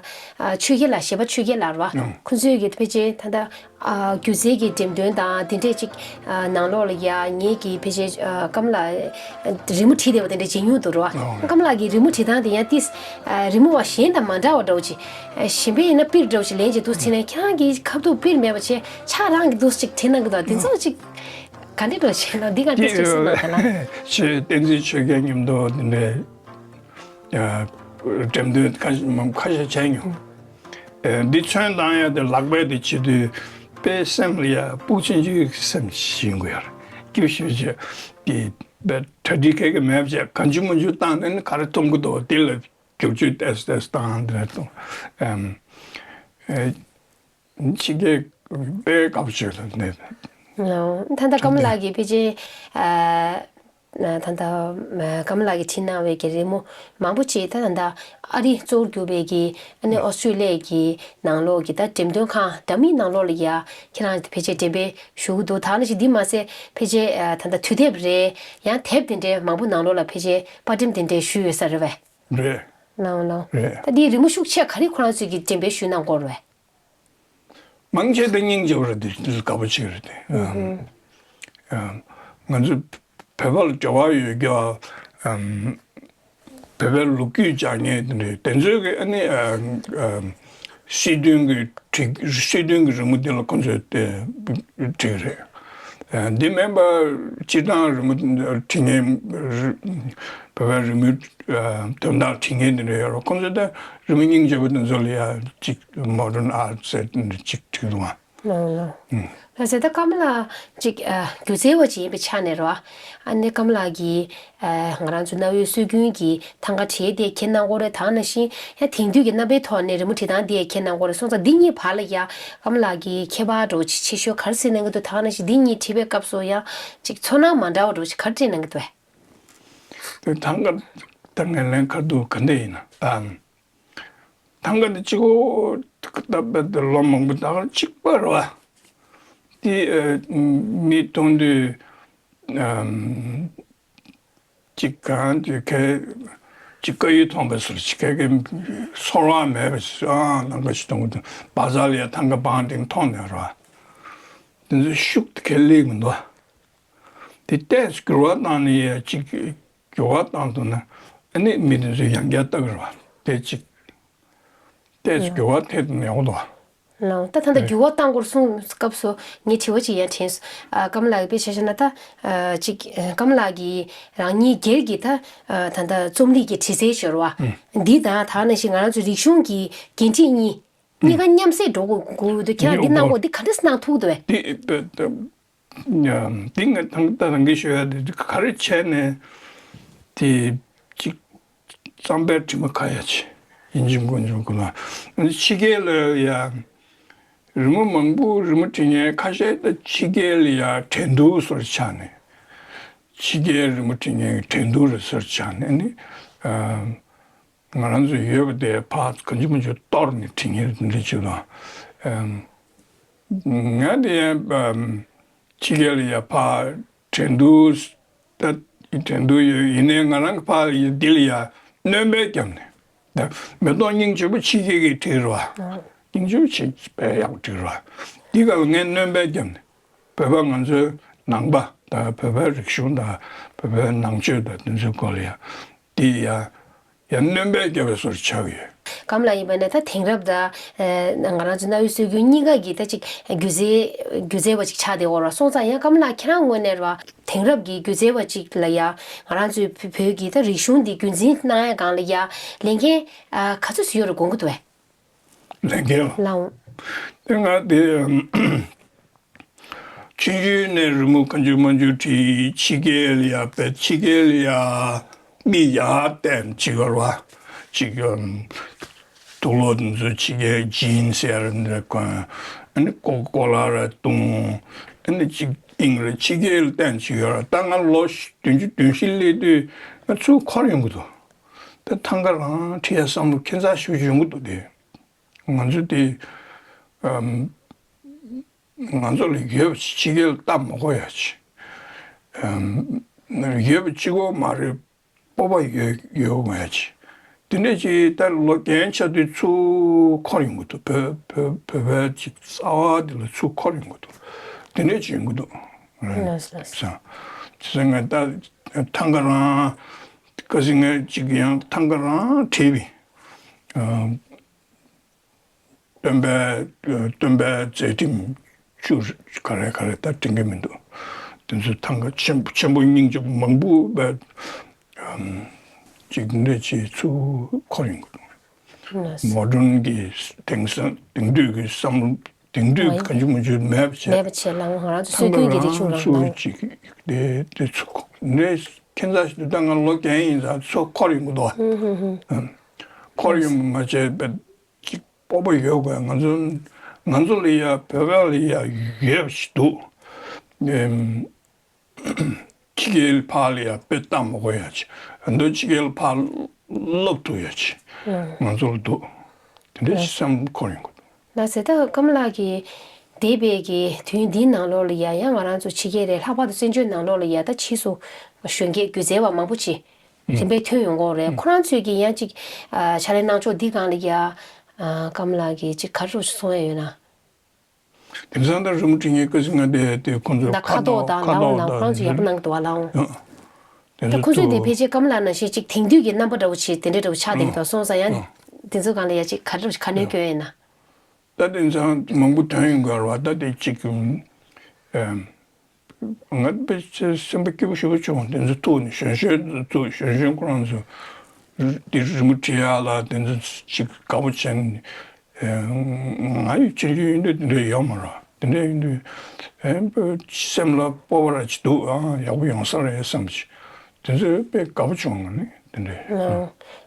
ཆོས་རྒྱལ་ལགས་གཞས་པ་ཆོས་རྒྱལ་ལགས་རེད་བ། ཁོང་ཚོའི་གི་ཕལ་ཆེར་ད་ལྟ། ཨ། སྒྱུ་རྩལ་གྱི་འགྲེམས་སྟོན་དང་དེ་འདྲས་ཅིག་ཨ། ནང་ལོགས་ལ་ཡ་ངེད་ཀྱི་ཕལ་ཆེར་ཨ། ཀམ་ལགས་རི་མོ་བྲིས་བསྡད་པ་དེ་འདྲས་མཇལ་མྱོང་འདུག་རོ། ཨ། ཀམ་ལགས་ཀྱི་རི་མོ་བྲིས་སྟངས་དེ་ཡང་ཏིས་ཨ། རི་མོ་བ་གཞན་དང་མ་འདྲ་བ་འདྲ་བོ་ཅིག་ཨ། གཞན་པའི་ཡིན་ན་པིར་འདྲ་བོ་ཅིག་ལེན་བྱས་འདུག་ཟེར་ནས་ཁྱེད་རང་གི་ཁ་ཐུག་པིར་མེད་པ་བྱས་ཕྱག་རང་གིས་འདུག་ཅིག་བྲིས་གནང་གི་འདུག་དེ་ཚོ་ཅིག་ག་འདྲས་འདྲ་བོ་བྱས་ན་འདི་ག་འདྲས་ཅིག་གསུངས་གནང་ད་ལ། ཆོས་བསྟན་འཛིན་ཆོས་རྒྱལ་མཉམ་དུ་དེ་འདྲས། ཨ། འགྲེམས་སྟོན་ཁ་ཤས་ཁ་ཤས་བྱས་མྱོང་། ཨ། འདི་ཚོན་བཏང་ཡ་དེ་ལག་པས་དེ་བྱེད་དུས་དཔེ་སེམས་ལ་ཡ་ཕྲུ་གུ་ཆུང་ཆུང་གི་སེམས་ཤིག་ཡོང་གི་ཡོད་རེད། སྐྱིད་ཤོས་བྱས་དེ་དཔེ་གྲ་སྒྲིག་ག་གེ་མེད་བྱས་གང་བྱུང་མང་བྱུང་བཏང་ནས་ནི་ག་རེ་མཐོང་གི་འདུག་དེ་ལ་བསྒྱུར་བཅོས་ཏོག་ཙམ་ཏོག་ཙམ་བཏང་དེ་འདྲ་བཏང་། ཨམ། ཨ། ཕྱི་རྒྱལ་དཔེ་དགའ་པོ་བྱས་ལ་འདི། ད་ལྟ་ཀམ་ལགས་ཀྱིས་ཕལ་ཆེར་ཨ། ད་ལྟ་ཀམ་ལགས་ཀྱིས་བྲིས་གནང་བའི་གི་རི་མོ་མང་པོ་ཅིག་ད་ད་ལྟ་ཨ་རི་གཙོ་བོར་གྱུར་པའི་གི་ཨ་ནི་ཨོ་སི་ཀྲི་ལི་ཡ་གི་ནང་ལོགས་ཀྱི་ད་འགྲེམས་སྟོན་ཁང་འདྲ་མིན་ནང་ལོགས་ལ་ཡ་ཁྱེད་རང་ཕལ་ཆེར་འགྲེམས་སྤེལ་ཞུ་གི་འདུག་ད་ནང་བཞིན་འདི་མ་ཟད་ཕལ་ཆེར་ད་ལྟ་དུས་དེབ་རེད། ཡང་དེབ་དེ་འདྲའི་མང་པོ་ནང་ལོགས་ལ་ཕལ་ཆེར་པར་འགྲེམས་དེ་འདྲའི་ཞུས་ཡོད་ས་རེད་བས། རེད། ལགས་ལགས། རེད། ད་འདིའི་རི་མོ་ཤུགས་ཆེ་ག་རེ་ཁོ་རང་ཚོས་ཀྱིས་འགྲེམས་སྤེལ་ཞུས་གནང་དགོས་རེད་བས། མང་ཆེ་དེ་སྙིང་རྗེ་བོ་རེད་དེ་དགའ་པོ་ཆེ་རེད་དེ། ཨ། ང་ཚོ་བོད་པ་ལ་འབྲེལ་བ་ཡོད་རྒྱུ། ཨམ། བོད་པའི་ལོ་རྒྱུས་སྦྱང་མཁན་དེ་འདྲ་དེ་ཚོས་ཀྱི་ཨ་ནི་ཨ། ཨམ། སྲིད་དོན་གྱི་བྲིས་སྲིད་དོན་གྱི་རི་མོ་དེ་ལ་ཁོ་ཚོས་དེ་བྲིས་རེད། ཨ། འདི་མིན་པ་སྤྱིར་བཏང་རི་མོ་བྲིས་མཁན་བོད་པའི་རི་མོའི་དོན་དག་བྲིས་མཁན་དེ་འདྲ་ཡོད་རེད། ཁོང་ཚོས་ད་རི་མོ་སྙིང་རྗེ་པོ་དེ་ཚོ་ལ་ཡ་གཅིག་མོ་ཌརན་ཨར་ཊི་ཟེར་དེ་འདྲ་གཅིག་བྲིས་འདུག་ཨང་། ལགས་ལགས། ལགས་སོ། ད་ཀམ་ལགས་ཅིག་ཨ། སྒྱུ་རྩལ་བ་ཅིག་ཡིན་པའི་ཆ་ནས་རེད་བ། ཨ་ནི་ཀམ་ལགས་ཀྱིས་ཨ། ང་རང་ཚོ་གནའ་བོའི་སྲོལ་རྒྱུན་གྱི་ཐང་ག་བྲིས་དེ་ཁྱེར་གནང་དགོས་རེད། ད་ནང་བཞིན་ཡང་དེང་དུས་ཀྱི་རྣམ་པའི་ཐོག་ནས་རི་མོ་བྲིས་སྟངས་དེ་ཁྱེར་གནང་དགོས་རེད། སོང་ཙང་འདི་གཉིས་བར་ལ་ཡ་ཀམ་ལགས་ཀྱིས་ཁྱད་པར་འདྲ་བོ་ཅིག་ཆེ་ཤོས་ག་རེ་བཟོས་གནང་གི་འདུག་ད་ནང་བཞིན་འདི་གཉིས་བྲིས་པའི་སྐབས་སུ་ཡང་ཅིག་ཚོར་སྣང་མ་འདྲ་བ་འདྲ་བོ་ཅིག་ག་རེ་སྤྲད་གནང་གི་འདུག་བས། དེ་ཐང་ག་ད་ངས་ལན་ཁ་ཐུག་ག་འདྲ་ཡིན་ན་ད། ཐང་ག་འདི་གཅིག་པོ་ད་བལ་དུ་ལོ་མང་པོ་ད་གཅིག་པ་རེད་བ། དེ་ཨ་མི་མཐོང་དུས་ཨམ་གཅིག་གང་དེ་གས་གཅིག་དཀར་ཡོལ་མཐོང་པའི་ཟུར་གཅིག་གས་གས་སོར་བ་མེད་པ་ཞིག་ཨ་ནང་ག་ཞིག་མཐོང་གི་འདུག་བ་ཟ་ལ་ཡ་ཐང་ག་བང་དེ་མཐོང་ནས་རེད་བ། དེ་ཚོ་ཤུགས་དེ་གས་ལེགས་མི་འདུག་དེ་ཏོག་ཙམ་འགྱུར་བ་བཏང་ནས་ཡ་གཅིག་འགྱུར་བ་བཏང་ཐུབ་ན་ཨ་ནི་མི་དེ་ཚོ་ཡང་བསྐྱར་ལྟ་གི་རེད་བ། དེ་གཅིག་ཏོག་ཙམ་འགྱུར་བ་ཐེབས་ཐུབ་ན་ཡག་པོ་འདུག་བ། ལགས། ད་ད་ལྟ་འགྱུར་བ་བཏང་སྐོར་གསུངས་སྐབས་སུ་ངས་དྲི་བ་ཅིག་ཡང་དྲན་སོང་། ཨ་ཀམ་ལགས་ཀྱིས་དཔེ་ཆ་བཞག་ན་ད་ཨ་གཅིག་ཨ་ཀམ་ལགས་ཀྱིས་རང་ཉིད་སྒེར་གྱི་ད་ཨ་ད་ལྟ་རྩོམ་རིག་གི་དྲི་རྩད་ཞུ་བ་འདི་དང་ད་ནང་བཞིན་ང་རང་ཚོའི་རིག་གཞུང་གི་འགན་འཁྲི་གཉིས་གཉིས་ཀ་མཉམ་བསྲེས་འགྲོ་དགོས་དགོས་འདུག་ཁྱེད་རང་འདི་གནང་དགོས་འདི་ག་འདྲ་གནང་ཐུབ་འདུག་བས། འདི་འདི་ང་ད་ད་རང་གིས་ཞུ་ཡ་འདི་ག་རེ་བྱས་ནས་དེ་གཅིག་གཙང་པའི་དྲི་མ་ཁ་ཡ་ཆེ་ཡིན་གཅིག་མིན་གཅིག་ཁོ་ན་ཕྱི་རྒྱལ་ལ་ཡ་རི་མོ་མང་པོ་རི་མོ་འབྲི་མཁན་ཁ་ཤས་ད་ཕྱི་རྒྱལ་ལ་ཡ་འགྲན་བསྡུར་སོར་ཆགས་ནས་ཕྱི་རྒྱལ་རི་མོ་འབྲི་མཁན་གྱི་འགྲན་བསྡུར་རེ་སོར་ཆགས་ནས་ནི། ང་རང་ཚོ་ཡོད་པ་དེ་ཕར་གང་ཅི་མང་ཅི་གཏོར་ནས་བྲིས་ཉེར་འདྲ་བྱེད་དང་། ང་དེ་ཕྱི་རྒྱལ་ལ་ཡ་ཕར་འགྲན་བསྡུར་ད་འགྲན་བསྡུར་ཡོད་ཡིན་ནའི་ང་རང་གི་ཕར་ཡ་འདི་ལ་ཡ་སྣོན་པ་བརྒྱབ་ནས་ད་མེ་ཏོག་སྙིང་རྗེ་པོ་ཕྱི་རྒྱལ་གྱིས་བྲིས་རེད་བ། སྙིང་རྗེ་པོ་ཆེ་དཔེ་ཡག་པོ་བྲིས་རེད་བ། འདི་ག་ལ་ངས་སྣོན་པ་བརྒྱབ་ནས་བོད་པ་ང་ཚོའི་ནང་པ་དང་བོད་པའི་རིག་གཞུང་དང་བོད་པའི་ནང་ཆོས་དང་དེ་ཚོའི་སྐོར་ལ་ཡ་འདི་ཡ། ཡང་སྣོན་པ་བརྒྱབ་པའི་བཟོ་འདྲ་ཆགས་ཡོད། ཀམ་ལགས་ཡིན་པ་ན་ད་དེང་རབས་དང་ང་རང་ཚོ་གནའ་བོའི་སྲོལ་རྒྱུན་གཉིས་ཀ་གི་ད་ཅིག་སྒྱུ་རྩལ་སྒྱུ་རྩལ་བ་ཅིག་ཆགས་བསྡད་ཡོད་རེད་སོང་ཙང་ཡང་ཀམ་ལགས་ཁྱེད་རང་ངོས་ནས་རེད་བ་དེང་རབས་ཀྱི་སྒྱུ་རྩལ་བ་ཅིག་ལ་ཡང་ང་རང་ཚོའི་བོད་ཀྱི་ད་རིག་གཞུང་འདི་རྒྱུན་འཛིན་གནང་ཡ་སྒང་ལ་ཡ་ལས་འགན་ག་ཚོད་ཅིག་ཡོད་རེད་དགོངས་ཀྱི་འདུག་བས། ལས་འགན་ལ། ལགས་འོང་། དེ་ང་དེ། ཆུང་ཆུང་ནས་རི་མོ་གང་བྱུང་མང་བྱུང་བྲིས། ཕྱི་རྒྱལ་ལ་ཡ་བས་ཕྱི་རྒྱལ་ལ་ཡ་མི་ཡར་བསྟན་བྱེད་ཀྱི་ཡོད་རེད་བ། ཅིག་དུག་ལོག་འདི་ཚོ་ཕྱི་རྒྱལ་ཇིན་ཟེར་འདྲ་གོན། ཨ་ནི་ཀོ་ཀོ་ལ་ར་བཏུང་། ཨ་ནི་ཅིག་ཨིན་ར་ཕྱི་རྒྱལ་ལ་བསྟན་བྱེད་ཀྱི་ཡོད་རེད། ད་ང་ལོ་བདུན་ཅུ་དོན་བཞི་སླེབས་དུས་ང་ཚུར་འཁོར་ཡོང་གི་འདུག་ད་ཐང་ག་རང་བྲིས་ཡ་བསམ་བློ་ཁྱད་མཚར་ཞེ་པོ་ཅིག་ཡོང་གི་འདུག་དེ། ང་ཚོ་དེ་ཨམ། ང་ཚོ་ལ་ཡོད་པ་ཕྱི་རྒྱལ་ལ་ལྟ་མ་དགོས་ཡ་ཅིག་ཨམ། ཡོད་པ་གཅིག་པོ་མ་རེད། སྤོབས་པ་ཡོད་ཡོད་དགོས་ཡ་ཅིག་དེ་འདྲ་ཅིག་ད་ལོ་རྒན་ཆགས་དུས་ཚུར་འཁོར་ཡོང་གི་འདུག་བོད་བོད་བོད་བོད་ཅིག་རྩ་བ་དེ་ལ་ཚུར་འཁོར་ཡོང་གི་འདུག་དེ་འདྲ་ཅིག་ཡོང་གི་འདུག་ལགས་སོ། བྱས་ཙང་ང་ད་ཐང་ག་རང་ཁ་སང་ང་ཅིག་ཡང་ཐང་ག་རང་བྲིས་པའི། སྟོན་པའི་སྟོན་པའི་མཛད་འཕྲིན་བཅུ་ག་རེ་ག་རེ་ད་དྲན་གྱི་མི་འདུག་དེ་ཚོ་ཐང་ག་ཆེན་པོ་ཆེན་པོ་སྙིང་རྗེ་པོ་མང་པོ་བས་ཅིག་འདྲ་ཅིག་ཚུར་འཁོར་ཡོང་གི་འདུག་མོ་ཌན་གྱི་དེང་སང་དེང་དུས་ཀྱི་བསམ་བློ་དེང་དུས་ཀྱི་གང་བྱུང་མང་བྱུང་མེད་པ་བྱས། མེད་པ་བྱས་ལ་ང་རང་ཚོ་སྲོལ་རྒྱུན་གྱི་རིག་གཞུང་རང་ཚུར་དང་། ཅིག་དེ་དེ་ཚུར་འཁོར་འདྲ་ཁྱད་མཚར་ཞིག་འདུག་ད་ང་ལོ་རྒན་ཡིན་ཙང་ཚུར་འཁོར་ཡོང་གི་འདུག་བ། འཁོར་ཡོང་མ་བྱས་པའི། ཅིག་སྤོབས་པ་ཡོད་དགོས། ང་ཚོ་ང་ཚོ་ལ་ཡ་བོད་པ་ལ་ཡ་ཡོད་པ་ཞིག་འདུག་ཨེམ། ཕྱི་རྒྱལ་ཕར་ལ་ཡ་དཔེ་བལྟ་མ་དགོས་ཡ་ཅིག་ཨ་མདོ་ཕྱི་རྒྱལ་ཕར་སློབ་ཐུབ་ཡ་ཅིག་ང་ཚོ་ལ་འདུག་དེ་འདྲ་ཅིག་བསམ་འཁོར་ཡོང་གི་འདུག་ལགས་སེ་ད་ཀམ་ལགས་ཀྱིས་འདས་པའི་གི་དུས་འདིའི་ནང་ལོགས་ལ་ཡ་ཡང་ང་རང་ཚོ་ཕྱི་རྒྱལ་རེད་ལྷག་པར་དུ་བཙན་བྱོལ་ནང་ལོགས་ལ་ཡ་ད་ཕྱིས་སུ་གཞོན་སྐྱེས་སྒྱུ་རྩལ་བ་མང་པོ་ཅིག་རིམ་པས་ཐོན་ཡོང་གི་ཡོད་རེད། ཁོ་རང་ཚོས་ཀྱིས་ཡང་ཅིག་ཕྱག་ལས་གནང་ཕྱོགས་འདི་སྒང་ལ་ཡ་ཀམ་ལགས་ཀྱིས་ཅིག་ག་རེ་གསུང་ཡ་ཡོད་ན། དེང་སང་ད་རི་མོ་འབྲི་མཁན་ཀ་སི་ང་དེ་དེ་ཁོང་ཚོ་ད་ཁ་དོག་དང་ལའོ་ནང་ཁོ་རང་ཚོ་ཡག་པོ་གནང་གི་འདུག་བ་ལའོ། དེ་ད་ཁོང་ཚོས་དེ་ཕལ་ཆེར་ཀམ་ལགས་ནང་བཞིན་ཅིག་དེང་དུས་ཀྱི་རྣམ་པ་འདྲ་བོ་ཅིག་དེ་འདྲ་འདྲ་བོ་ཆགས་བསྡད་ཀྱི་འདུག་སོང་ཙང་ཡང་དེ་ཚོ་སྒང་ལ་ཡ་ཅིག་ག་རེ་འདྲ་བོ་ཅིག་ཁ་སྣོན་སྐྱོན་ཡོད་ན། ད་དེང་སང་མང་པོ་ཐོན་ཡོང་གི་རེད་བ། ད་དེ་གཅིག་ཨེམ། ང་དཔེ་ཆ་སེམས་པ་སྐྱིད་པོ་ཞེ་པོ་བྱུང་། དེ་ཚོ་ཐུག་ནས་གཞོན་གཞོན་ཐུག་གཞོན་གཞོན་ཁོ་རང་ཚོ་དེ་རི་མོ་བྲིས་ཡག་ལ་དེ་ཚོ་གཅིག་དགའ་པོ་བྱས་ནས་ང་ཡི་ཆུང་ཆུང་ཡིན་དུས་དེ་འདྲ་ཡོད་མ་རེད། དེ་འདྲ་ཡིན་དུས་ཨེམ་དཔེ་སེམས་ལ་སྤོབས་པ་ར་ཅིག་འདུག་ཨ་ཡག་པོ་ཡོང་ས་རེད་བསམ་གྱི། དེ་ཚོ་དཔེ་དགའ་པོ་བྱུང་ང་ནི་དེ་འདྲ།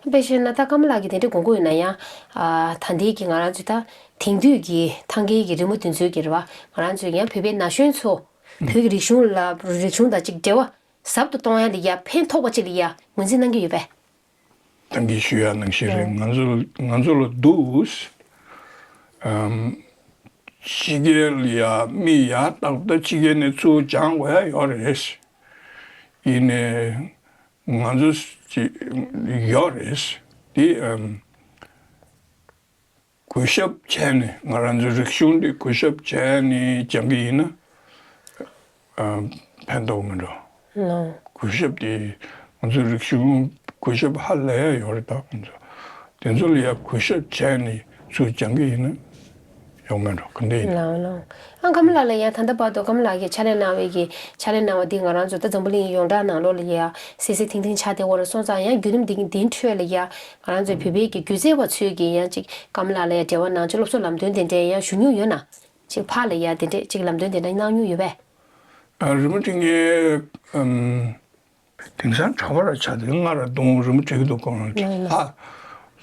དཔེ་བཤད་ན་ད་ཀམ་ལགས་ཀྱིས་དེ་འདྲ་དགོངས་ཀྱི་ཡོད་ན་ཡང་ཨ་ད་ལྟའི་གི་ང་རང་ཚོའི་ད་དེང་དུས་ཀྱི་ཐང་གའི་གི་རི་མོ་དེ་ཚོའི་གི་རེད་བ། ང་རང་ཚོའི་ཡང་བོད་པའི་ན་གཞོན་ཚོ་བོད་ཀྱི་རིག་གཞུང་ལ་རིག་གཞུང་དང་ཅིག་འབྲེལ་བ་ ཟབ་ཏུ་གཏོང་ཡ་ལ་ཡ་ཕན་ཐོགས་པ་ཅིག་ལ་ཡ་ངོས་འཛིན་གནང་གི་ཡོད་པས། ད་གིན་ཞུ་ཡ་ནང་བཞིན་རེད། ང་ཚོ་ང་ཚོ་ལ་འདུག་ཨམ། ཕྱི་རྒྱལ་ལ་ཡ་མི་ཡ་ཏག་ཏག་ཕྱི་རྒྱལ་ནས་ཚུར་སྦྱང་དགོས་ཡ་ཡོད་རེད། ཡིན་ནའི་ང་ཚོ་ཅི་ཡོད་རེད། དེ་ཨམ། གུས་ཞབས་བྱས་ནས་ང་རང་ཚོའི་རིག་གཞུང་འདི་གུས་ཞབས་བྱས་ནས་སྦྱང་གི་ཡིན་ན་ཨ། ཕན་ཐོགས་མི་འགྲོ། ལགས། གུས་ཞབས་དེ་ང་ཚོའི་རིག་གཞུང་གུས་ཞབས་ཧ་ལས་ཡོད་རེད། ད་ང་ཚོ་དེ་ཚོ་ལ་ཡ་གུས་ཞབས་བྱས་ནས་ཚུར་སྦྱང་གི་ཡིན་ན་ཡོང་མི་འགྲོ། ག་འདྲ་ཡིན། ལགས་ལགས། ཨ་ཀརྨ་ལགས་ལ་ཡ་ད་ལྟ་བར་དུ་ཀརྨ་ལགས་ཀྱིས་ཕྱག་ལས་གནང་བའི་གི་ཕྱག་ལས་གནང་བ་འདི་ང་རང་ཚོ་ད་འཛམ་བུ་གླིང་ཡོངས་གྲགས་ནང་ལོགས་ལ་ཡ་སིང་སིང་ཐིང་ཐིང་ཆགས་བསྡད་ཡོད་རེད། སོང་ཙང་ཡང་བརྒྱུད་རིམ་འདི་འདིའི་ཁྲོད་ལ་ཡ་ང་རང་ཚོའི་བོད་པའི་གི་སྒྱུ་རྩལ་བ་ཚོས་ཀྱིས་ཡང་ཅིག་ཀརྨ་ལགས་ལ་ཡ་འབྲེལ་བ་གནང་ཅིག་སློབ་གསོ་ལམ་སྟོན་དེ་འདྲ་ཡང་ཞུ་མྱོང་ཡོད་ན། ཅིག་ཕར་ལ་ཡ་དེ་འདྲས་ཅིག་ལམ་སྟོན་དེ་འདྲ་གནང་མྱོང་ཡོད་པས། ཨ། རི་མོ་འབྲི་མཁན་ཨམ། དེང་སང་གྲྭ་པ་ར་ཆགས་ཏེ་སྔར་ར་གདོང་རི་མོ་འབྲི་གི་འདུག་ཁོང་རང་ལགས་ལགས། ལྷ་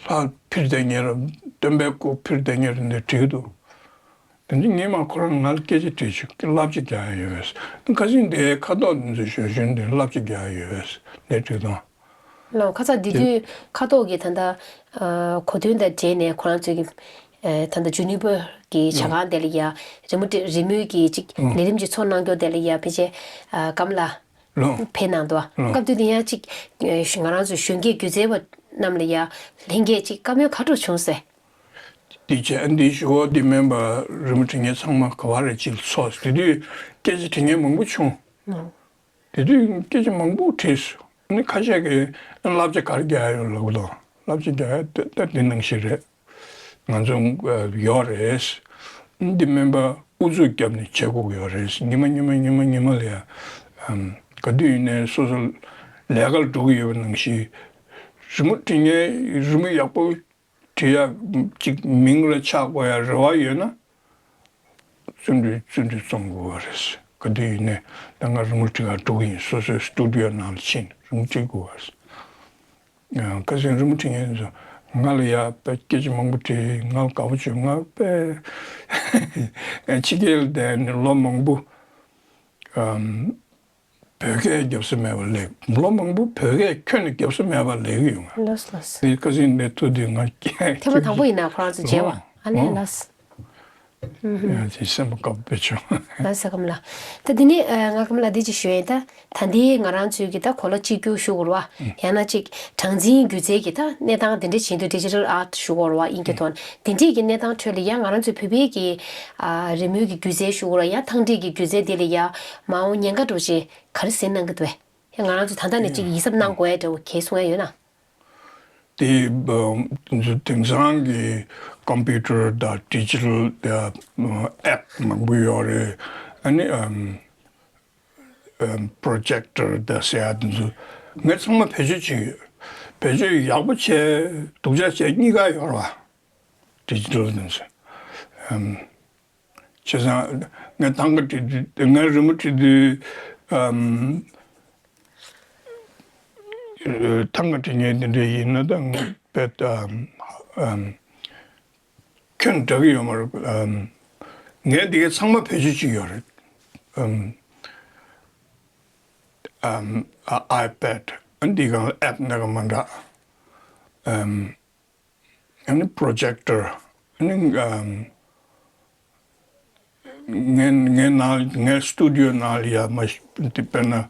ལྷ་ཕུལ་བསྡད་མཁན་ར་སྟོན་པའི་སྐུ་ཕུལ་བསྡད་མཁན་ར་འདི་འབྲི་གི་འདུག་དེ་འདི་ངས་མ་ཁོ་རང་ང་ལ་སྐད་ཆ་དྲིས་བྱུང་། བསླབ་བྱ་རྒྱག་ཡ་ཡོད་པས། ཁ་སང་དེ་ཁ་དོག་འདི་ཚོ་ཞོ་ཞོན་དེ་བསླབ་བྱ་རྒྱག་ཡ་ཡོད་པས་འདི་འབྲི་དང་། ལགས། ཁ་སང་དེ་དུས་ཁ་དོག་གི་ད་ལྟ་ཨ། གོ་དོན་དང་འབྲེལ་ནས་ཁོ་རང་ཚོའི་གི་ཨ། ད་ལྟ་ཇུ་ནི་པར་གི་ཇ་ཁང་དེ་ལ་ཡ་རི་མོ་འབྲི་རི་མོའི་གི་ཅིག་ལས་རིམ་ཅིག་ཚོགས་གནང་རྒྱུ་དེ་ལ་ཡ་ཕལ་ཆེར་ཨ། ཀརྨ་ལགས་ལགས། ཕེབས་གནང་འདུག་ལགས། སྐབས་དུས་དེ་ཡང་ཅིག་ཨ། ང་རང་ཚོ་གཞོན་སྐྱེས་སྒྱུ་རྩལ་བ་རྣམས་ལ་ཡ་ལྷན་རྒྱས་ཅིག་བཀའ་མོལ་ག་འདྲ་བྱུང་ཟེར། འདི་བྱས་འདི་ཞུ་བ་འདི་མིན་པ་རི་མོ་འབྲི་མཁན་ཚང་མ་ག་བ་རེ་ཅིག་ཚོགས། དེ་དུས་སྐད་ཆ་དྲི་མཁན་མང་པོ་བྱུང་། ལགས། དེ་དུས་སྐད་ཆ་མང་པོ་དྲིས་སོང་། ཨ་ནི་ཁ་ཤས་ཀྱིས་བསླབ་བྱ་ག་རེ་རྒྱག་ཡ་ཡོད་ལབ་གི་འདུག་བསླབ་བྱ་རྒྱག་ཡ་ད་ད་འདི་ནང་བཞིན་རེད། ང་ཚོ་ཡོད་རེད། འདི་མིན་པ་ཨུ་ཚུགས་བརྒྱབ་ནས་བྱེད་དགོས་ཀྱི་ཡོད་རེད། ཉི་མ་ཉི་མ་ཉི་མ་ཉི་མ་ལ་ཡ་ཨམ། ག་དུས་ཡིན་ནའི་སོ་སོ་ལས་ཀར་འགྲོ་གི་ཡོད་པ་ནང་བཞིན། རི་མོ་འབྲི་མཁན་རི་མོ་ཡག་པོ་བྲིས་ཡ་ཅིག་མིང་ལ་ཆགས་དགོས་ཡ་རེ་བ་ཡོད་ན། བརྩོན་འགྲུས་བརྩོན་འགྲུས་རྩོམ་དགོས་པ་རེད། ག་དུས་ཡིན་ནའི་ད་ང་རི་མོ་འབྲི་གར་འགྲོ་གི་ཡིན། སོ་སོའི་སི་ཊུ་ཌི་ཡོ་ནང་ལ་ཕྱིན་རི་མོ་འབྲི་དགོས་པ་རེད། ཁ་སང་རི་མོ་འབྲི་མཁན་ཚོ་ང་ལ་ཡ་དཔེ་སྐད་ཆ་མང་པོ་དྲིས། ང་ལ་དགའ་པོ་བྱུང་། ང་དཔེ་ཕྱི་རྒྱལ་ལ་བསྡད་ནས་ལོ་མང་པོ་ཨམ། བོད་སྐད་རྒྱབ་ས་མེད་པ་ལས། ལོ་མང་པོ་བོད་སྐད་ཁྱོན་ནས་རྒྱབ་ས་མེད་པ་ལས་ཀྱི་ཡོང་ང་། ལགས་ལགས། དེ་ཁ་སང་འདི་ཐུག་དུས་ང་སྐད་ཐེངས་མ་དང་པོ་ཡིན་ན་ཁོ་རང་ཚོ་མཇལ་བ། ཨ་ལས་ལགས། ཡང་ཅིག་སེམས་པ་དགའ་པོ་བྱུང་། ལགས་སོ་ཀརྨ་ལགས། ད་འདི་ནས་ཨ། ང་ཀརྨ་ལགས་འདི་ཅིག་ཞུ་ཡིན། ད་ད་ལྟའི་ང་རང་ཚོའི་གི་ད་གོ་ལ་གཅིག་གྱུར་ཞུ་དགོས་རེད་བ། ཡང་ན་ཅིག་གྲངས་འཛིན་སྒྱུ་རྩལ་གྱི་ད་གནས་སྟངས་དེ་འདྲ་བྱེད་དུས་ཌི་ཇི་ཊལ་ཨར་ཊི་ཞུ་དགོས་རེད་བ། དབྱིན་སྐད་ཐོག་ནས། དེ་འདྲའི་གི་གནས་སྟངས་ཁྲོད་ལ་ཡང་ང་རང་ཚོའི་བོད་པའི་གི་ཨ། རི་མོའི་གི་སྒྱུ་རྩལ་ཞུ་དགོས་རེད། ཡང་ཐང་འབྲས་ཀྱི་སྒྱུ་རྩལ་དེ་ལ་ཡང་མ་འོངས་ཉེན་ཁ་འདྲ་བོ་ཅིག་ག་རེ་སེལ་གནང་གི་འདུག་བས། ཡང་ང་རང་ཚོ་ད་ལྟ་ནས་ཅིག་ཡིད་གཟབ་གནང་དགོས་ཡ་འདྲ་བོ་གལ་གསུང་ཡ་ཡོད་ན། དེ་དེང་སང་གི་ཀམ་པུ་ཊར་དང་ཌི་ཇི་ཊལ་དང་ཨེབ་མང་པོ་ཡོད་རེད། ཨ་ནི་ཨམ། ཨམ། པྲོ་ཇེག་ཊར་དང་ཟེར་ཡ་དེ་ཚོ་ངས་ཚང་མ་བེད་སྤྱོད་བྱེད་ཀྱི་ཡོད། བེད་སྤྱོད་ཡག་པོ་བྱས། སྡུག་ཅག་བྱས་གཉིས་ཀ་ཡོད་རེད་བ། ཌི་ཇི་ཊལ་དེ་ཚོ་ཨམ། བྱས་ཙང་ངས་ཐང་ག་བྲིས་དུས། ངས་རི་མོ་བྲིས་དུས་ཨམ། ཐང་ག་བྲིས་མཁན་དེ་འདྲ་ཡིན་ན་ད་ང་དཔེ་ཨམ། ཨམ། ཁྱོན་འདྲ་གི་ཡོད་མ་རེད། ཨམ། ངས་འདི་ག་ཚང་མ་བེད་སྤྱོད་བྱེད་ཀྱི་ཡོད་རེད། ཨམ། ཨམ། ཨ། ཨའི་པེཌ། ཨ། འདི་སྒང་ལ་ཨེབ་སྣ་ཁ་མ་འདྲ། ཨམ། ཨ་ནི་པྲོ་ཇེག་ཊར། ཨ་ནི་ཨམ། ངའི་ངའི་ནང་ངའི་སི་ཊུ་ཌི་ཡོ་ནང་ལ་ཡ་མ་གཞི་དེ་དཔེར་ན་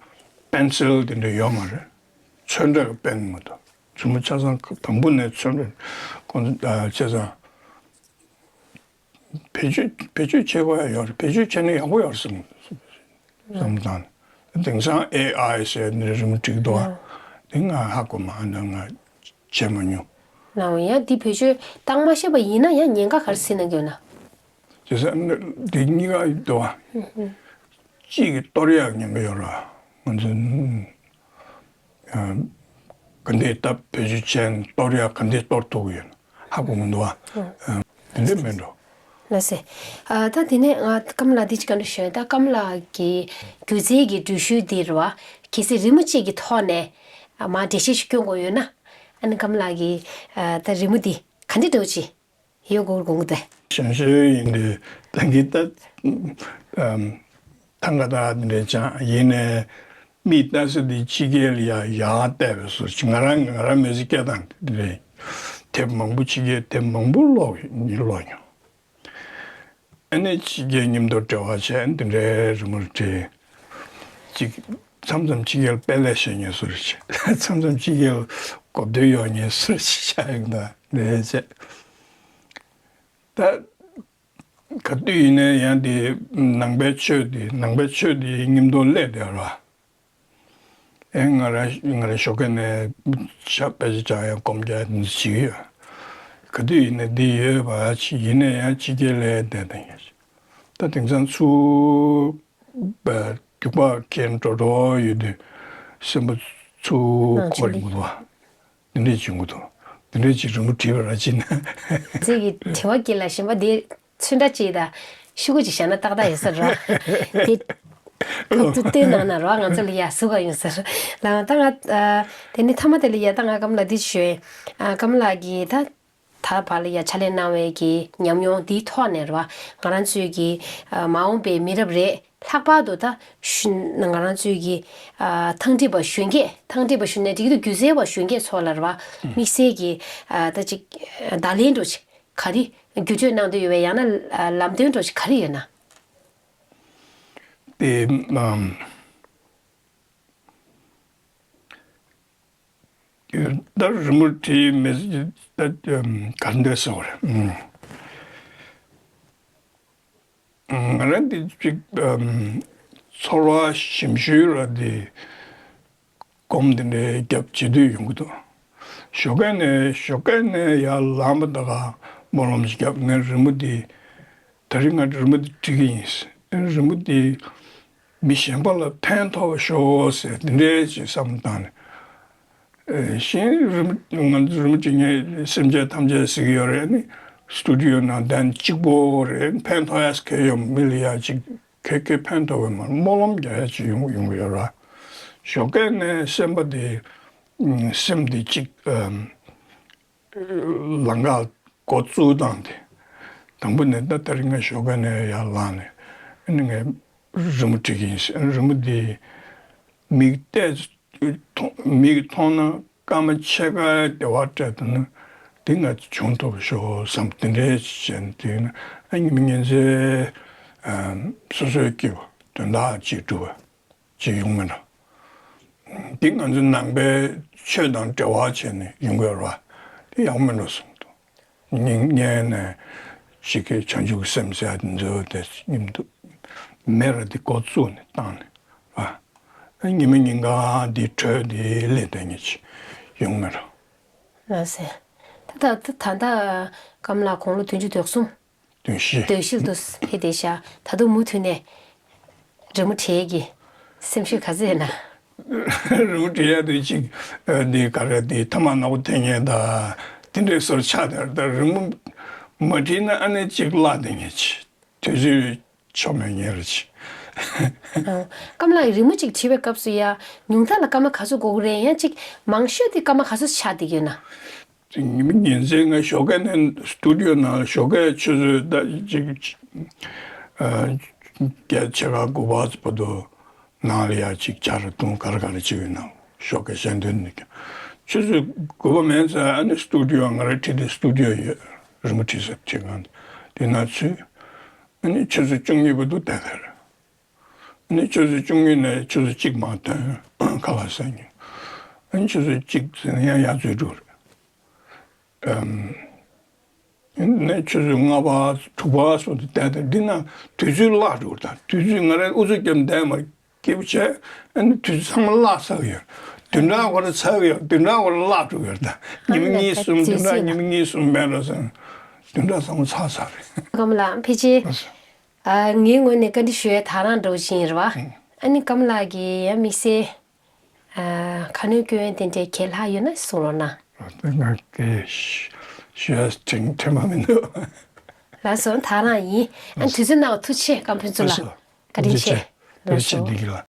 པེན་སིལ་དེ་འདྲ་ཡོད་མ་རེད། ཚོན་ཁྲ་གི་པེན་མ་གཏོགས། ཚོན་མོ་ཆ་ཚང་དང་པོ་ནས་ཚོན་ཁྲ་ཁོང་ཚོ་ཨ། བྱས་ཙང་བེད་སྤྱོད་བེད་སྤྱོད་བྱེད་དགོས་ཡ་ཡོད་རེད། བེད་སྤྱོད་བྱས་ན་ཡག་པོ་ཡོད་རེད་བསམ་བསམ་བཏང་། དེང་སང་ཨེ་ཨའི་ཟེར་ནས་རི་མོ་འབྲི་གི་འདུག་ཨ། དེ་ང་ཧ་གོ་མ། ཨ་ནི་ང་བྱས་མ་མྱོང་། ལགས། ཡང་འདི་བེད་སྤྱོད་བཏང་མ་ཤེས་པ་ཡིན་ན་ཡང་ཉེན་ཁ་ག་རེ་སེལ་གནང་གི་ཡོད་ན། བྱས་ཙང་འདི་གཉིས་ཀ་འདུག་ཨ། གཅིག་གིས་གཏོར་ཡག་ཉེན་ཁ་ཡོད་རེད། ང་ཚོ་ཨ། ག་འདྲས་སྟབས་བེད་སྤྱོད་བྱས་ནས་གཏོར་ཡག་ག་འདྲས་གཏོར་ཐུབ་ཀྱི་ཡོད་ན་ཧ་གོ་མི་འདུག་ཨ། ཨ། དེ་འདྲས་མེད་འགྲོ། ལགས་སེ། ཨ། ད་དེ་ནས་ང་ཀརྨ་ལགས་འདི་ཅིག་བཀའ་འདྲི་ཞུ་ཡ། ད་ཀརྨ་ལགས་ཀྱི་སྒྱུ་རྩལ་གྱི་འགྲུལ་བཞུད་འདི་རེད་བ། གལ་སྲིད་རི་མོ་གཅིག་གི་ཐོག་ནས་ཨ། མར་འགྲེལ་བཤད་ཞིག་སྐྱོན་དགོས་ཡོད་ན། ཨ་ནི་ཀརྨ་ལགས་ཀྱིས་ཨ། ད་རི་མོ་འདི་ག་འདྲས་འདྲ་བོ་ཅིག་ཡོད་དགོས་དགོངས་ཀྱི་འདུག་གས། ཞང་ཞུང་ཡིན་དུས་ད་གིན་ད་ཨམ། ཐང་ག་ད་འདི་འདྲས་སྦྱངས། ཡིན་ནའི་ མིས་ལྟ་ས་དེ་ཕྱི་རྒྱལ་ལ་ཡ་ཡར་བལྟས་པའི་བཟོ་ཅིག་ང་རང་ང་རང་མི་ཚེ་སྐྱེལ་སྟངས་དེ་རེད། དེབ་མང་པོ་ཕྱི་རྒྱལ་དེབ་མང་པོ་ཀློག་ཀློག་མྱོང་། ཨ་ནི་ཕྱི་རྒྱལ་མཉམ་དུ་འབྲེལ་བ་བྱས་འདི་འདྲའི་རི་མོ་བྲིས། ཅིག་མཚམས་མཚམས་ཕྱི་རྒྱལ་དཔེ་ལེགས་ཤེས་མཁན་བཟོ་རེ་བྱས། མཚམས་མཚམས་ཕྱི་རྒྱལ་གོ་བསྡུར་ཡོང་མཁན་བཟོ་རེ་བྱས་ཡོང་ད་ལས་བྱས། ད་ག་དུས་ཡིན་ནའི་ཡང་དེ་ནང་པའི་ཆོས་དེ་ནང་པའི་ཆོས་དེ་མཉམ་དུ་སླེབས་བསྡད་ར། ཨེ་ང་རང་ང་རང་ཞོགས་ཀས་ནས་ཞབས་པད་ཅིག་བཅག་ཡང་སྒོམ་རྒྱག་འདི་བྱེད་ཀྱི་ཡོད། ག་དུས་ཡིན་ནའི་འདི་ཡོད་པ་ཅིག་ཡིན་ནའི་ཡང་ཕྱི་རྒྱལ་ལ་བསྡད་བསྡད་མཁན་ཅིག་ད་དེང་སང་ཚུར་རྒྱུག་པ་ཁྱེར་འགྲོ་འགྲོ་ཡོད་དུས་སེམས་པ་ཚུར་འཁོར་ཡོང་གི་འདུག་བ། འདི་འདྲས་བྱེད་དགོས་འདུག་འདི་འདྲས་ཅིག་རི་མོ་བྲིས་པ་ར་ཅིག་ན། ཚིག་གི་དྲི་བ་སྐྱེལ་ལ་ཞིམ་པ་འདི་ཚོན་ཁྲ་ཅིག་དང་ཤོག་གུ་ཅིག་བཞག་ན་ཏག་ཏག་ཡོད་ས་ར། དེ་ཁོ་ཚོ་བསྟན་གནང་ན་ར་ང་ཚོ་ལ་ཡ་ཟུག་ག་ཡོང་ས་ར། ལ་ད་ང་དེ་ནི་མཐའ་མ་དེ་ལ་ཡ་ད་ང་ཀམ་ལ་འདི་ཞུ། ཨ་ཀམ་ལ་གི་ད་ད་བར་ལ་ཡ་ཕྱག་ལས་གནང་བའི་གི་ཉམས་མྱོང་འདིའི་ཐོག་ནས་ར་ང་རང་ཚོའི་གི་ཨ་མ་འོངས་པའི་མི་རབས་རེད། ལྷག་པར་དུ་ད་ཤུ་ང་རང་ཚོའི་གི་ཨ་ཐང་ཁྲིད་པ་གཞོན་སྐྱེས་ཐང་ཁྲིད་པ་གཞོན་ནས་འགྲིག་ཏུ་སྒྱུ་རྩལ་བ་གཞོན་སྐྱེས་ཚོ་ལ་ར་བ་དམིགས་བསལ་གི་ཨ་ད་ཅིག་བརྡ་ལན་འགྲོ་ཅིག་ག་རེ་བརྒྱུད་སྤྲོད་གནང་འདོད་ཡོད་པའི་ཡང་ན་ཨ་ལམ་སྟོན་འགྲོ་ཅིག་ག་རེ་ཡོད་ན། དེ་ཨམ། ད་རི་མོ་བྲིས་མི་ད་ག་འདྲ་ཟེར་བ་རེད། ང་རང་འདི་གཅིག་ཚོར་བ་ཞིམ་ཤོས་ར་འདི་སྒོམ་འདི་འདྲའི་རྒྱབ་བྱེད་དུས་ཡོང་གི་འདུག་ཞོགས་ཀས་ནས་ཞོགས་ཀས་ནས་ཡར་ལངས་པ་ད་ག་སྨོན་ལམ་ཞིག་བརྒྱབ་ངས་རི་མོ་འདི་ད་རིང་ང་རི་མོ་འདི་བྲིས་ཀྱི་ཡིན། རི་མོ་འདི་མི་གཞན་པ་ལ་ཕན་ཐོགས་པ་ཤོག་ཟེར་འདི་འདྲའི་ཅིག་བསམ་བཏང་ནས། གཞན་རི་མོ་ང་ཚོ་རི་མོ་བྲིས་མཁན་སེམས་ཅན་ཐམས་ཅད་ཟེར་གྱི་ཡོད་རེད། ནི་སི་ཊུ་ཌི་ཡོ་ནང་གདན་གཅིག་པོ་རེད། ཕན་ཐོགས་ཡ་གལ་ཡོད་མི་ལ་ཡ་ཅིག་གལ་གལ་ཕན་ཐོགས་པའི་མ་སྨོན་ལམ་རྒྱག་ཡ་ཅིག་ཡོང་ཡོང་གི་ཡོད་ར། ཞོགས་ཀས་ནས་སེམས་པ་དེ་སེམས་དེ་ཅིག་ལམ་ཁ་འགོ་བཙུགས་སྟངས་དེ། དང་པོ་ནས་ད་ལྟ་རིང་ང་ཞོགས་ཀས་ནས་ཡར་ལངས་ནས་ཨ་ནི་ངས་རི་མོ་བྲིས་ཀྱི་ཡིན་ཟེར། རི་མོ་དེ་མིག་བལྟས་མཐོང་མིག་མཐོང་ན་སྐར་མ་ཕྱེད་ཀ་བདེ་བ་སྤྲད་འདུག་ན་དེ་ང་བྱུང་ཐུབ་ཤོག་བསམ་དེ་འདྲའི་བྱས་ནས་དེ་ཡིན་ན་ཨ་ཉི་མ་ཉིན་མཚན་སོ་སོའི་སྐྱིད་པ་དོན་དག་ཅིག་སྒྲུབ་པ། ཅིག་ཡོང་མེད་འགྲོ། འདི་ང་ཚོ་ནང་པའི་ཆོས་དང་འབྲེལ་བ་བྱས་ནས་ཡོང་དགོས་ར། དེ་ཡག་མེད་འགྲོ་གསུངས་འདུག་ངས་ངས་ནས་ཞིག་གི་བྱང་ཆུབ་ཀྱི་སེམས་ཟེར་ཡ་དེ་མཛོད་དེ་མཉམ་དུ་མེད་ར་དེ་འགོ་བཙུགས་ནས་བཏང་ནས་ར། ཉི་མ་ཉིན་གང་འདི་གྲོས་འདི་ལས་དོན་ཉིད་ཅིག་ཡོང་མེད་འགྲོ། ལགས་སེ། ད་ད་ད་ད་ཀམ་ལགས་དགུང་ལོ་བདུན་ཅུ་དོན་གསུམ། དོན་ཤེས། དོན་ཤེས་དུ་ཕེབས་བསྡད་ཤག་ད་དུང་མུ་མཐུད་ནས་རི་མོ་བྲིས་ཀྱི་སེམས་ཤུགས་ག་ཚོད་ཡོད་ན། རི་མོ་བྲིས་ཡ་དུས་གཅིག་འདི་ག་རེ་འདི་ཐ་མག་ནག་པོ་འཐེན་མཁན་དང་དེ་འདྲའི་བཟོ་ཆགས་དེ་ད་རི་མོ་མ་བྲིས་ན་ཨ་ནི་གཅིག་བརླག་བསྡད་མཁན་ཅིག་དུས་ཚོད་ཆོ་མེད་མཁན་རེད་ཅིག་ཀམ་ལགས་རི་མོ་གཅིག་བྲིས་པའི་སྐབས་སུ་ཡ་ཉུང་མཐའ་ལ་སྐར་མ་ག་ཚོད་འགོར་གི་རེད། ཡང་གཅིག་མང་ཤོས་དེ་སྐར་མ་ག་ཚོད་ཆགས་བསྡད་ཀྱི་ཡོད་ན། ཉི་མ་ཉིན་མཚན་ང་ཞོགས་ཀས་ནས་སི་ཊུ་ཌི་ཡོ་ནང་ཞོགས་ཀས་ཆུ་ཚོད་ད་ཅིག་བརྒྱད་ཕྱེད་ཀ་དགུ་པ་བར་དུ་ནང་ལ་ཡ་ཅིག་ཇ་རེ་བཏུང་ག་རེ་ག་རེ་བྱེད་ཀྱི་ཡོད་ན་ཞོགས་ཀས་གཞན་དོན་ནི་ཀྱང་ཆུ་ཚོད་དགུ་པ་མིན་ཙང་ཨ་ནི་སི་ཊུ་ཌི་ཡོ་ང་རང་ཁྲིད་དེ་སི་ཊུ་ཌི་ཡོ་ཡོད་རི་མོ་བྲིས་ས་བྲིས་ཁང་དེ་ན་ཚུད་ཨ་ནི་ཆུ་ཚོད་བཅུ་གཉིས་བར་དུ་བསྡད་ཀྱི་རེད། ནི་ཆུ་ཚོད་བཅུ་གཉིས་ནས་ཆུ་ཚོད་གཅིག་མ་ཐོན་ཁ་ལག་ཟ་ཉིན། ཨ་ནི་ཆུ་ཚོད་གཅིག་ཟིན་ཡང་ཡར་འཛུལ་འགྲོ་རེད། ཨམ། ནས་ཆུ་ཚོད་ལྔ་པ་དྲུག་པ་སོགས་དེ་བསྡད་དེ་འདི་ན་དུས་ཚོད་བརླག་འགྲོ་དང་དུས་ཚོད་ང་རའི་ཨུ་ཚུགས་རྒྱབ་བསྡད་མ་སྐྱིད་པོ་བྱས་ཨ་ནི་དུས་ཚོད་ཚང་མ་བརླག་ཚར་གི་ཡོད། བདུན་ཕྲག་བར་ཚར་གི་ཡོད་བདུན་ཕྲག་བར་བརླག་འགྲོ་གི་ཡོད་ད། ཉི་མ་གཉིས་གསུམ་བདུན་ཕྲག་ཉི་མ་གཉིས་གསུམ་མེད་ར་སོང་བདུན་ཕྲག་ཚང་མ་ཚར་ཚར་རེད། ཀམ་ལགས་ཕལ་ཆེར། ཨ་ངའི་ངོས་ནས་བཀའ་འདྲི་ཞུ་ཡ་ད་རང་འདྲ་བོ་ཞིག་ཡིན་རེད་བ། ཨ་ནི་ཀམ་ལགས་ཀྱིས་ཡང་དམིགས་བསལ་ཨ་ཁ་སྣོན་སྐྱོན་དེ་འདྲའི་གལ་ལྷག་ཡོད་ན་གསུང་རོགས་གནང་། ད་ང་གི་ཞུ་ཡ་དྲན་དྲན་པ་མི་འདུག་ལགས་སོ་ད་རང་ཡིན། ཨ་དུས་ཚོད་གནང་བ་ཐུགས་རྗེ་ཆེ་ཀམ་ཕུན་ཚོགས་ལགས། བཀའ་དྲིན་ཆེ། ལགས་སོ། བཀའ་དྲིན་ཆེ་འདི་གི་ལ་